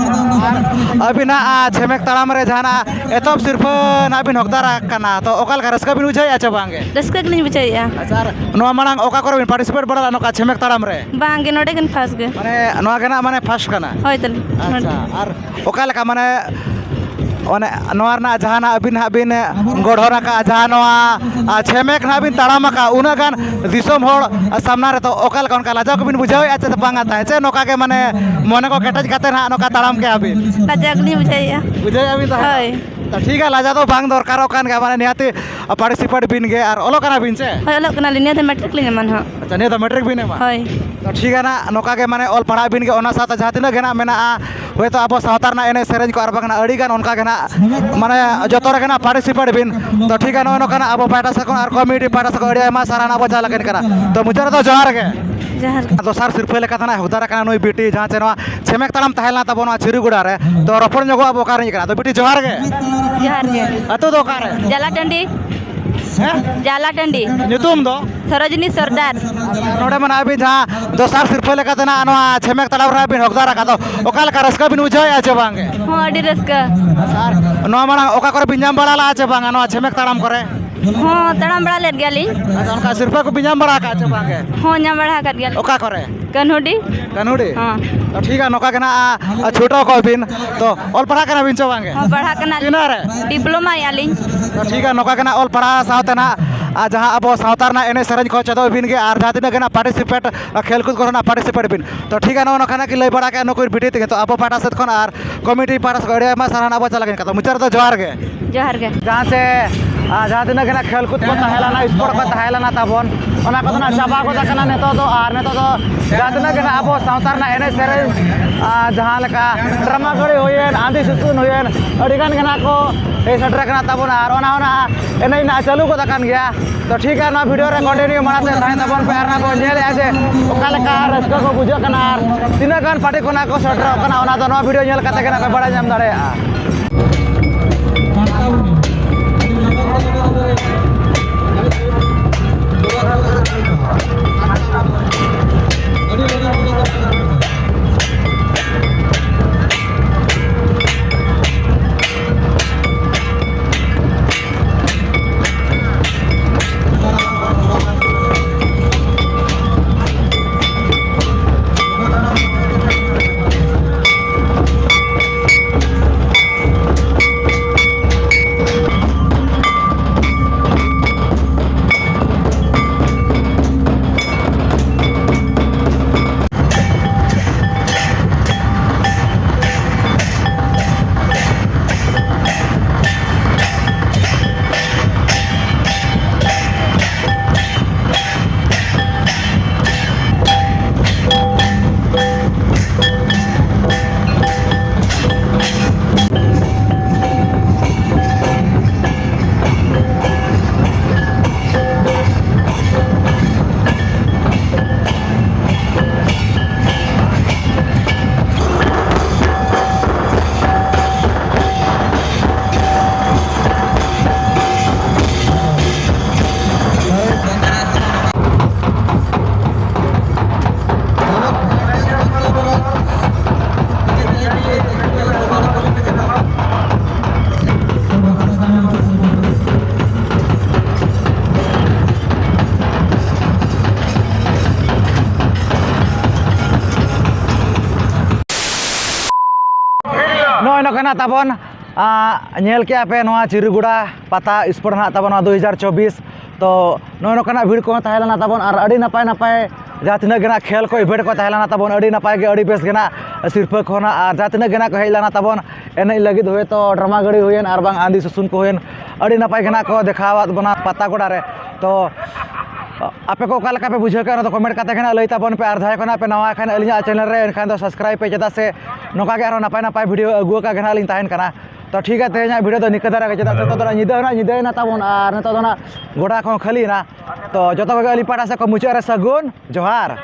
ᱟᱹᱵᱤᱱᱟᱜ, ᱟ, ᱪᱷᱮᱢᱮᱠ ᱛᱟᱲᱟᱢ ᱨᱮ ᱡᱟᱦᱟᱱᱟᱜ ᱮᱛᱚᱦᱚᱵ ᱥᱤᱨᱯᱟᱹ ᱱᱟᱜ ᱵᱤᱱ ᱦᱚᱠᱫᱟᱨ ᱟᱠᱟᱱᱟ, ᱛᱚ ᱚᱠᱟ ᱞᱮᱠᱟ ᱨᱟᱹᱥᱠᱟᱹ ᱵᱤᱱ ᱵᱩᱡᱷᱟᱹᱣᱮᱫᱼᱟ ᱪᱮ ᱵᱟᱝ ᱜᱮ? ᱨᱟᱹᱥᱠᱟᱹ ᱜᱮᱞᱤᱧ ᱵᱩᱡᱷᱟᱹᱣᱮᱫᱼᱟ᱾ ᱟᱪᱪᱷᱟ, ᱟᱨ ᱱᱚᱣᱟ ᱢᱟᱲᱟᱝ ᱚᱠᱟ ᱠᱚᱨᱮ ᱵᱤᱱ participate ᱵᱟᱲᱟ ᱞᱮᱫᱟ ᱱᱚᱝᱠᱟ ᱪᱷᱮᱢᱮᱠ ᱛᱟᱲᱟᱢ ᱨᱮ? ᱵᱟᱝ ᱜᱮ, ᱱᱚᱰᱮ ᱜᱮ first ᱜᱮ᱾ ᱢᱟᱱᱮ ᱱᱚᱣᱟ ᱜᱮ ᱱᱟᱜ ᱢᱟᱱᱮ first ᱠᱟᱱᱟ? ᱦᱳᱭ, ᱛᱟᱦᱞᱮ ᱟᱪᱪᱷᱟ, ᱱᱚᱰᱮ᱾ ᱟᱨ ᱚᱠᱟ ᱞᱮᱠᱟ ᱢᱟᱱᱮ, ᱚᱱᱮ ᱱᱚᱣᱟ ᱨᱮᱱᱟᱜ ᱡᱟᱦᱟᱱᱟᱜ ᱟᱹᱵᱤᱱ ᱦᱟᱸᱜ ᱵᱤᱱ ᱜᱚᱲᱦᱚᱱ ᱟᱠᱟᱫᱼᱟ, ᱡᱟᱦᱟᱸ ᱱᱚᱣᱟ, ᱟ, ᱪᱷᱮᱢᱮᱠ ᱱᱟᱦᱟᱜ ᱵᱤᱱ ᱛᱟᱲᱟᱢ ᱟᱠᱟᱫᱼᱟ, ᱩᱱᱟᱹᱜ ᱜᱟᱱ ᱫᱤᱥᱚᱢ ᱦᱚᱲ ᱥᱟᱢᱱᱟ ᱨᱮ, ᱛᱚ ᱚᱠᱟ ᱞᱮᱠᱟ ᱚᱱᱠᱟ ᱞᱟᱡᱟᱣ ᱠᱚᱵᱤᱱ ᱵᱩᱡᱷᱟᱹᱣᱮᱫᱼᱟ ᱪᱮ ᱵᱟᱝᱟ ᱛᱟᱦᱮᱸ, ᱪᱮ ᱱᱚᱝᱠᱟ ᱜᱮ ᱢᱟᱱᱮ ᱢᱚᱱᱮ ᱠᱚ ᱠᱮᱴᱮᱡ ᱠᱟᱛᱮ ᱱᱟᱦᱟᱜ ᱱᱚᱝᱠᱟ ᱛᱟᱲᱟᱢ ᱠᱮᱜᱼᱟ ᱵᱤᱱ? ᱞᱟᱡᱟᱣ ᱜᱮᱞᱤᱧ ᱵᱩᱡᱷᱟᱹᱣᱮᱫᱼᱟ᱾ ᱵᱩᱡᱷᱟᱹᱣᱮᱫᱼᱟ ᱵᱤᱱ ᱛᱟᱦᱮᱸ? ᱦᱳᱭ᱾ ᱛᱚ ᱴᱷᱤᱠ ᱜᱮᱭᱟ, ᱞᱟᱡᱟᱣ ᱫᱚ ᱵᱟᱝ ᱫᱚᱨᱠᱟᱨᱚᱜ ᱠᱟᱱ ᱜᱮᱭᱟ, ᱢᱟᱱᱮ ᱱᱤᱦᱟᱹᱛᱤ participate ᱵᱤᱱ ᱜᱮ᱾ ᱟᱨ ᱚᱞᱚᱜ ᱠᱟᱱᱟ ᱵᱤᱱ ᱪᱮ? ᱦᱳᱭ, ᱚᱞᱚᱜ ᱠᱟᱱᱟᱞᱤᱧ, ᱱᱤᱭᱟᱹ ᱫᱷᱟᱣ ᱢᱮᱴᱨᱤᱠ ᱞᱤᱧ ᱮᱢᱟ ᱱᱟᱦᱟᱜ᱾ ᱟᱪᱪᱷᱟ, ᱱᱤᱭᱟᱹ ᱫᱚ ᱢᱮᱴᱨᱤᱠ ᱵᱤᱱ ᱮᱢᱟ? ᱦᱳᱭ᱾ ᱛᱚ ᱴᱷᱤᱠ ᱜᱮᱭᱟ ᱱᱟᱜ, ᱱᱚᱝᱠᱟ ᱜᱮ ᱢᱟᱱᱮ ᱚᱞ ᱯᱟᱲᱦᱟᱜ ᱵᱤᱱ ᱜᱮ, ᱚᱱᱟ ᱥᱟᱶᱛᱮ ᱡᱟᱦᱟᱸ ᱛᱤᱱᱟᱹᱜ ᱜᱮ ᱱᱟᱜ ᱢᱮᱱᱟᱜᱼᱟ, ᱦᱳᱭᱛᱳ ᱟᱵᱚ ᱥᱟᱶᱛᱟ ᱨᱮᱱᱟᱜ ᱮᱱᱮᱡ ᱥᱮᱨᱮᱧ ᱠᱚ ᱟᱨ ᱵᱟᱝ ᱱᱟᱜ ᱟᱹᱰᱤ ᱜᱟᱱ ᱚᱱᱠᱟ ᱜᱮ ᱱᱟᱜ ᱢᱟᱱᱮ ᱡᱚᱛᱚ ᱨᱮᱜᱮ ᱱᱟᱜ participate ᱵᱤᱱ᱾ ᱛᱚ ᱴᱷᱤᱠ ᱜᱮᱭᱟ, ᱱᱚᱜᱼᱚᱭ ᱱᱚᱝᱠᱟ ᱱᱟᱜ ᱟᱵᱚ ᱯᱟᱦᱴᱟ ᱥᱮᱫ ᱠᱷᱚᱱ ᱟᱨ committee ᱯᱟᱦᱴᱟ ᱥᱮᱫ ᱠᱷᱚᱱ ᱟᱹᱰᱤ ᱟᱭᱢᱟ ᱥᱟᱨᱦᱟᱣ ᱟᱵᱚ ᱪᱟᱞ ᱟᱠᱟᱱ ᱠᱟᱱᱟ᱾ ᱛᱚ ᱢᱩᱪᱟᱹᱫ ᱨᱮᱫᱚ ᱡᱚᱦᱟᱨ ᱜᱮ᱾ ᱡᱚᱦᱟᱨ ᱜᱮ᱾ ᱫᱚᱥᱟᱨ ᱥᱤᱨᱯᱟᱹ ᱞᱮᱠᱟ ᱛᱮ ᱱᱟᱜ ᱦᱚᱠᱫᱟᱨ ᱟᱠᱟᱱᱟ ᱱᱩᱭ ᱵᱤᱴᱤ, ᱡᱟᱦᱟᱸ ᱪᱮ ᱱᱚᱣᱟ ᱪᱷᱮᱢᱮᱠ ᱛᱟᱲᱟᱢ ᱛᱟᱦᱮᱸ ᱞᱮᱱᱟ ᱛᱟᱵᱚ ᱱᱚᱣᱟ ᱪᱷᱤᱨᱩᱜᱚᱰᱟ ᱨᱮ᱾ ᱛᱚ ᱨᱚᱯᱚᱲ ᱧᱚᱜᱚᱜ ᱟᱵᱚ ᱚᱠᱟ ᱨᱤᱱᱤᱡ ᱠᱟᱱᱟ᱾ ᱟᱫᱚ ᱵᱤᱴᱤ ᱡᱚᱦᱟᱨ ᱜᱮ᱾ ᱡᱚᱦᱟᱨ ᱜᱮ᱾ ᱟᱹᱛᱩ ᱫᱚ ᱚᱠᱟᱨᱮ? ᱡᱟᱞᱟ ᱴᱟᱺᱰᱤ᱾ ᱦᱮᱸ? ᱡᱟᱞᱟ ᱴᱟᱺᱰᱤ᱾ ᱧᱩᱛᱩᱢ ᱫᱚ? ᱥᱚᱨᱳᱡᱤᱱᱤ ᱥᱚᱨᱫᱟᱨ᱾ ᱱᱚᱰᱮ ᱢᱟ ᱟᱹᱵᱤᱱ ᱡᱟᱦᱟᱸ ᱫᱚᱥᱟᱨ ᱥᱤᱨᱯᱟᱹ ᱞᱮᱠᱟᱛᱮ ᱱᱟᱜ ᱱᱚᱣᱟ ᱪᱷᱮᱢᱮᱠ ᱛᱟᱲᱟᱢ ᱨᱮ ᱵᱤᱱ ᱦᱚᱠᱫᱟᱨ ᱟᱠᱟᱫ ᱫᱚ, ᱚᱠᱟ ᱞᱮᱠᱟ ᱨᱟᱹᱥᱠᱟᱹ ᱵᱤᱱ ᱵᱩᱡᱷᱟᱹᱣᱮᱫᱼᱟ ᱪᱮ ᱵᱟᱝ ᱜᱮ? ᱦᱚᱸ, ᱟᱹᱰᱤ ᱨᱟᱹᱥᱠᱟᱹ᱾ ᱟᱨ ᱱᱚᱣᱟ ᱢᱟᱲᱟᱝ ᱚᱠᱟ ᱠᱚᱨᱮ ᱵᱤᱱ ᱧᱟᱢ ᱵᱟᱲᱟ ᱞᱮᱫᱼᱟ ᱪᱮ ᱵᱟᱝᱟ ᱱᱚᱣᱟ ᱪᱷᱮᱢᱮᱠ ᱛᱟᱲᱟᱢ ᱠᱚᱨᱮ? ᱦᱚᱸ, ᱛᱟᱲᱟᱢ ᱵᱟᱲᱟ ᱞᱮᱫ ᱜᱮᱭᱟᱞᱤᱧ᱾ ᱟᱪᱪᱷᱟ, ᱚᱱᱠᱟ ᱥᱤᱨᱯᱟᱹ ᱠᱚᱵᱤᱱ ᱧᱟᱢ ᱵᱟᱲᱟ ᱟᱠᱟᱫᱼᱟ ᱪᱮ ᱵᱟᱝ ᱜᱮ? ᱦᱚᱸ, ᱧᱟᱢ ᱵᱟᱲᱟ ᱟᱠᱟᱫ ᱜᱮᱭᱟᱞᱤᱧ᱾ ᱚᱠᱟ ᱠᱚᱨᱮ? ᱠᱟᱹᱱᱦᱩᱰᱤ᱾ ᱠᱟᱹᱱᱦᱩᱰᱤ? ᱦᱚᱸ᱾ ᱛᱚ ᱴᱷᱤᱠ ᱜᱮᱭᱟ, ᱱᱚᱝᱠᱟ ᱜᱮ ᱱᱟᱜ, ᱟ, ᱪᱷᱩᱴᱟᱹᱣ ᱠᱚᱜ ᱵᱤᱱ᱾ ᱛᱚ ᱚᱞ ᱯᱟᱲᱦᱟᱜ ᱠᱟᱱᱟ ᱵᱤᱱ ᱪᱮ ᱵᱟᱝ ᱜᱮ? ᱦᱚᱸ, ᱯᱟᱲᱦᱟᱜ ᱠᱟᱱᱟ᱾ ᱛᱤᱱᱟᱹᱜ ᱨᱮ? ᱰᱤᱯᱞᱳᱢᱟᱭᱮᱫᱼᱟ ᱞᱤᱧ᱾ ᱛᱚ ᱴᱷᱤᱠ ᱜᱮᱭᱟ, ᱱᱚᱝᱠᱟ ᱜᱮ ᱱᱟᱜ ᱚᱞ ᱯᱟᱲᱦᱟᱣ ᱥᱟᱶᱛᱮ ᱱᱟᱜ, ᱟ, ᱡᱟᱦᱟᱸ ᱟᱵᱚ ᱥᱟᱶᱛᱟ ᱨᱮᱱᱟᱜ ᱮᱱᱮᱡ ᱥᱮᱨᱮᱧ ᱠᱚ ᱪᱮᱫᱚᱜ ᱵᱤᱱ ᱜᱮ, ᱟᱨ ᱡᱟᱦᱟᱸ ᱛᱤᱱᱟᱹᱜ ᱜᱮ ᱱᱟᱜ participate, ᱟ, ᱠᱷᱮᱞ ᱠᱩᱫ ᱠᱚᱨᱮ ᱱᱟᱜ participate ᱵᱤᱱ᱾ ᱛᱚ ᱴᱷᱤᱠ ᱜᱮᱭᱟ, ᱱᱚᱜᱼᱚ ᱱᱚᱝᱠᱟ ᱱᱟᱜ ᱠᱤᱱ ᱞᱟᱹᱭ ᱵᱟᱲᱟ ᱠᱮᱫᱼᱟ ᱱᱩᱠᱩ ᱵᱤᱴᱤ ᱛᱟᱹᱠᱤᱱ᱾ ᱛᱚ ᱟᱵᱚ ᱯᱟᱦᱴᱟ ᱥᱮᱫ ᱠᱷᱚᱱ ᱟᱨ committee ᱯᱟᱦᱴᱟ ᱥᱮᱫ ᱠᱷᱚᱱ ᱟᱹᱰᱤ ᱟᱭᱢᱟ ᱥᱟᱨᱦᱟᱣ ᱟᱵᱚ ᱪᱟᱞᱟᱜ ᱠᱟᱱᱟ᱾ ᱛᱚ ᱢᱩᱪᱟᱹᱫ ᱨᱮᱫᱚ ᱡᱚᱦᱟᱨ ᱜᱮ᱾ ᱡᱚᱦᱟᱨ ᱜᱮ᱾ ᱡᱟᱦᱟᱸ ᱪᱮ, ᱟᱨ ᱡᱟᱦᱟᱸ ᱛᱤᱱᱟᱹᱜ ᱜᱮ ᱱᱟᱜ ᱠᱷᱮᱞ ᱠᱚ ᱛᱟᱦᱮᱸ ᱞᱮᱱᱟ, ᱥᱯᱳᱨᱴ ᱠᱚ ᱛᱟᱦᱮᱸ ᱞᱮᱱᱟ ᱛᱟᱵᱚᱱ, ᱚᱱᱟ ᱠᱚᱫᱚ ᱱᱟᱜ ᱪᱟᱵᱟ ᱜᱚᱫ ᱟᱠᱟᱱᱟ ᱱᱤᱛᱚᱜ ᱫᱚ᱾ ᱟᱨ ᱱᱤᱛᱚᱜ ᱫᱚ ᱡᱟᱦᱟᱸ ᱛᱤᱱᱟᱹᱜ ᱜᱮ ᱱᱟᱜ ᱟᱵᱚ ᱥᱟᱶᱛᱟ ᱨᱮᱱᱟᱜ ᱮᱱᱮᱡ ᱥᱮᱨᱮᱧ, ᱟᱨ ᱡᱟᱦᱟᱸ ᱞᱮᱠᱟ ᱰᱨᱟᱢᱟ ᱜᱟᱹᱲᱤ ᱦᱩᱭᱮᱱ, ᱟᱸᱫᱷᱤ ᱥᱩᱥᱩᱱ ᱦᱩᱭᱮᱱ, ᱟᱹᱰᱤ ᱜᱟᱱ ᱜᱮ ᱱᱟᱜ ᱠᱚ ᱦᱮᱡ ᱥᱮᱴᱮᱨ ᱟᱠᱟᱱᱟ ᱛᱟᱵᱚᱱ᱾ ᱟᱨ ᱚᱱᱟ ᱚᱱᱟ ᱮᱱᱮᱡ ᱱᱟᱜ ᱪᱟᱹᱞᱩ ᱜᱚᱫ ᱟᱠᱟᱱ ᱜᱮᱭᱟ᱾ ᱛᱚ ᱴᱷᱤᱠ ᱜᱮᱭᱟ, ᱱᱚᱣᱟ ᱵᱷᱤᱰᱤᱭᱳ ᱨᱮ ᱠᱚᱱᱴᱤᱱᱤᱭᱩ ᱢᱟᱲᱟᱝ ᱥᱮᱫ ᱛᱟᱦᱮᱱ ᱛᱟᱵᱚᱱ ᱯᱮ᱾ ᱟᱨ ᱱᱚᱣᱟ ᱵᱚᱱ ᱧᱮᱞᱮᱫᱼᱟ ᱡᱮ ᱚᱠᱟ ᱞᱮᱠᱟ ᱨᱟᱹᱥᱠᱟᱹ ᱠᱚ ᱵᱩᱡᱷᱟᱹᱜ ᱠᱟᱱᱟ ᱟᱨ ᱛᱤᱱᱟᱹᱜ ᱜᱟᱱ ᱯᱟᱨᱴᱤ ᱠᱷᱚᱱᱟᱜ ᱠᱚ ᱥᱮᱴᱮᱨᱚᱜ ᱠᱟᱱᱟ, ᱚᱱᱟ ᱫᱚ ᱱᱚᱣᱟ ᱵᱷᱤᱰᱤᱭᱳ ᱧᱮᱞ ᱠᱟᱛᱮ ᱜᱮ ᱱᱟᱜ ᱯᱮ ᱵᱟᱲᱟᱭ ᱧᱟᱢ ᱫᱟᱲᱮᱭᱟᱜᱼᱟ᱾ ᱱᱚᱜᱼᱚᱭ ᱱᱚᱝᱠᱟ ᱱᱟᱜ ᱛᱟᱵᱚᱱ, ᱟᱸ, ᱧᱮᱞ ᱠᱮᱜᱼᱟ ᱯᱮ ᱱᱚᱣᱟ ᱪᱤᱨᱩᱜᱚᱲᱟ ᱯᱟᱛᱟ ᱥᱯᱳᱨᱴ ᱱᱟᱜ ᱛᱟᱵᱚᱱ ᱱᱚᱣᱟ ᱫᱩ ᱦᱟᱡᱟᱨ ᱪᱚᱵᱵᱤᱥ᱾ ᱛᱚ ᱱᱚᱜᱼᱚᱭ ᱱᱚᱝᱠᱟᱱᱟᱜ ᱵᱷᱤᱲ ᱠᱚᱦᱚᱸ ᱛᱟᱦᱮᱸ ᱞᱮᱱᱟ ᱛᱟᱵᱚᱱ, ᱟᱨ ᱟᱹᱰᱤ ᱱᱟᱯᱟᱭ ᱱᱟᱯᱟᱭ ᱡᱟᱦᱟᱸ ᱛᱤᱱᱟᱹᱜ ᱜᱮ ᱱᱟᱜ ᱠᱷᱮᱞ ᱠᱚ ᱤᱵᱷᱮᱱᱴ ᱠᱚ ᱛᱟᱦᱮᱸ ᱞᱮᱱᱟ ᱛᱟᱵᱚᱱ, ᱟᱹᱰᱤ ᱱᱟᱯᱟᱭ ᱜᱮ, ᱟᱹᱰᱤ ᱵᱮᱥ ᱜᱮ ᱱᱟᱜ ᱥᱤᱨᱯᱟᱹ ᱠᱚᱦᱚᱸ ᱱᱟᱜ, ᱟᱨ ᱡᱟᱦᱟᱸ ᱛᱤᱱᱟᱹᱜ ᱜᱮ ᱱᱟᱜ ᱠᱚ ᱦᱮᱡ ᱞᱮᱱᱟ ᱛᱟᱵᱚᱱ, ᱮᱱᱮᱡ ᱞᱟᱹᱜᱤᱫ ᱦᱩᱭᱮᱱ ᱟᱨ ᱵᱟᱝ ᱟᱸᱫᱷᱤ ᱥᱩᱥᱩᱱ ᱠᱚ ᱦᱩᱭᱮᱱ, ᱟᱹᱰᱤ ᱱᱟᱯᱟᱭ ᱜᱮ ᱱᱟᱜ ᱠᱚ ᱫᱮᱠᱷᱟᱣᱟᱫ ᱵᱚᱱᱟ ᱯᱟᱛᱟ ᱜᱚᱰᱟ ᱨᱮ᱾ ᱛᱚ ᱟᱯᱮ ᱠᱚ ᱚᱠᱟ ᱞᱮᱠᱟ ᱯᱮ ᱵᱩᱡᱷᱟᱹᱣ ᱠᱮᱫᱟ, ᱚᱱᱟ ᱫᱚ ᱠᱚᱢᱮᱱᱴ ᱠᱟᱛᱮ ᱜᱮ ᱱᱟᱜ ᱞᱟᱹᱭ ᱛᱟᱵᱚᱱ ᱯᱮ᱾ ᱟᱨ ᱡᱟᱦᱟᱸᱭ ᱠᱚ ᱱᱟᱜ ᱯᱮ ᱱᱟᱣᱟ ᱠᱷᱟᱱ ᱟᱹᱞᱤᱧᱟᱜ ᱪᱮᱱᱮᱞ ᱨᱮ, ᱮᱱᱠᱷᱟᱱ ᱫᱚ ᱥᱟᱵᱥᱠᱨᱟᱭᱤᱵᱽ ᱯᱮ, ᱪᱮᱫᱟᱜ ᱥᱮ ᱱᱚᱝᱠᱟ ᱜᱮ ᱟᱨᱦᱚᱸ ᱱᱟᱯᱟᱭ ᱱᱟᱯᱟᱭ ᱵᱷᱤᱰᱤᱭᱳ ᱟᱹᱜᱩ ᱟᱠᱟ ᱜᱮ ᱱᱟᱜ ᱞᱤᱧ ᱛᱟᱦᱮᱱ ᱠᱟᱱᱟ᱾ ᱛᱚ ᱴᱷᱤᱠ ᱜᱮᱭᱟ, ᱛᱮᱦᱮᱧᱟᱜ ᱵᱷᱤᱰᱤᱭᱳ ᱫᱚ ᱱᱤᱝᱠᱟᱹ ᱫᱷᱟᱨᱟ ᱜᱮ, ᱪᱮᱫᱟᱜ ᱥᱮ ᱱᱤᱛᱚᱜ ᱫᱚ ᱱᱟᱜ ᱧᱤᱫᱟᱹ ᱦᱚᱸ ᱱᱟᱜ ᱧᱤᱫᱟᱹᱭᱮᱱᱟ ᱛᱟᱵᱚᱱ, ᱟᱨ ᱱᱤᱛᱚᱜ ᱫᱚ ᱱᱟᱜ ᱜᱚᱰᱟ ᱠᱚᱦᱚᱸ ᱠᱷᱟᱹᱞᱤᱭᱮᱱᱟ᱾ ᱛᱚ ᱡᱚᱛᱚ ᱠᱚᱜᱮ ᱟᱹᱞᱤᱧ ᱯᱟᱦᱴᱟ ᱥᱮᱫ ᱠᱷᱚᱱ ᱢᱩᱪᱟᱹᱫ ᱨᱮ ᱥᱟᱹᱜᱩᱱ ᱡᱚᱦᱟᱨ᱾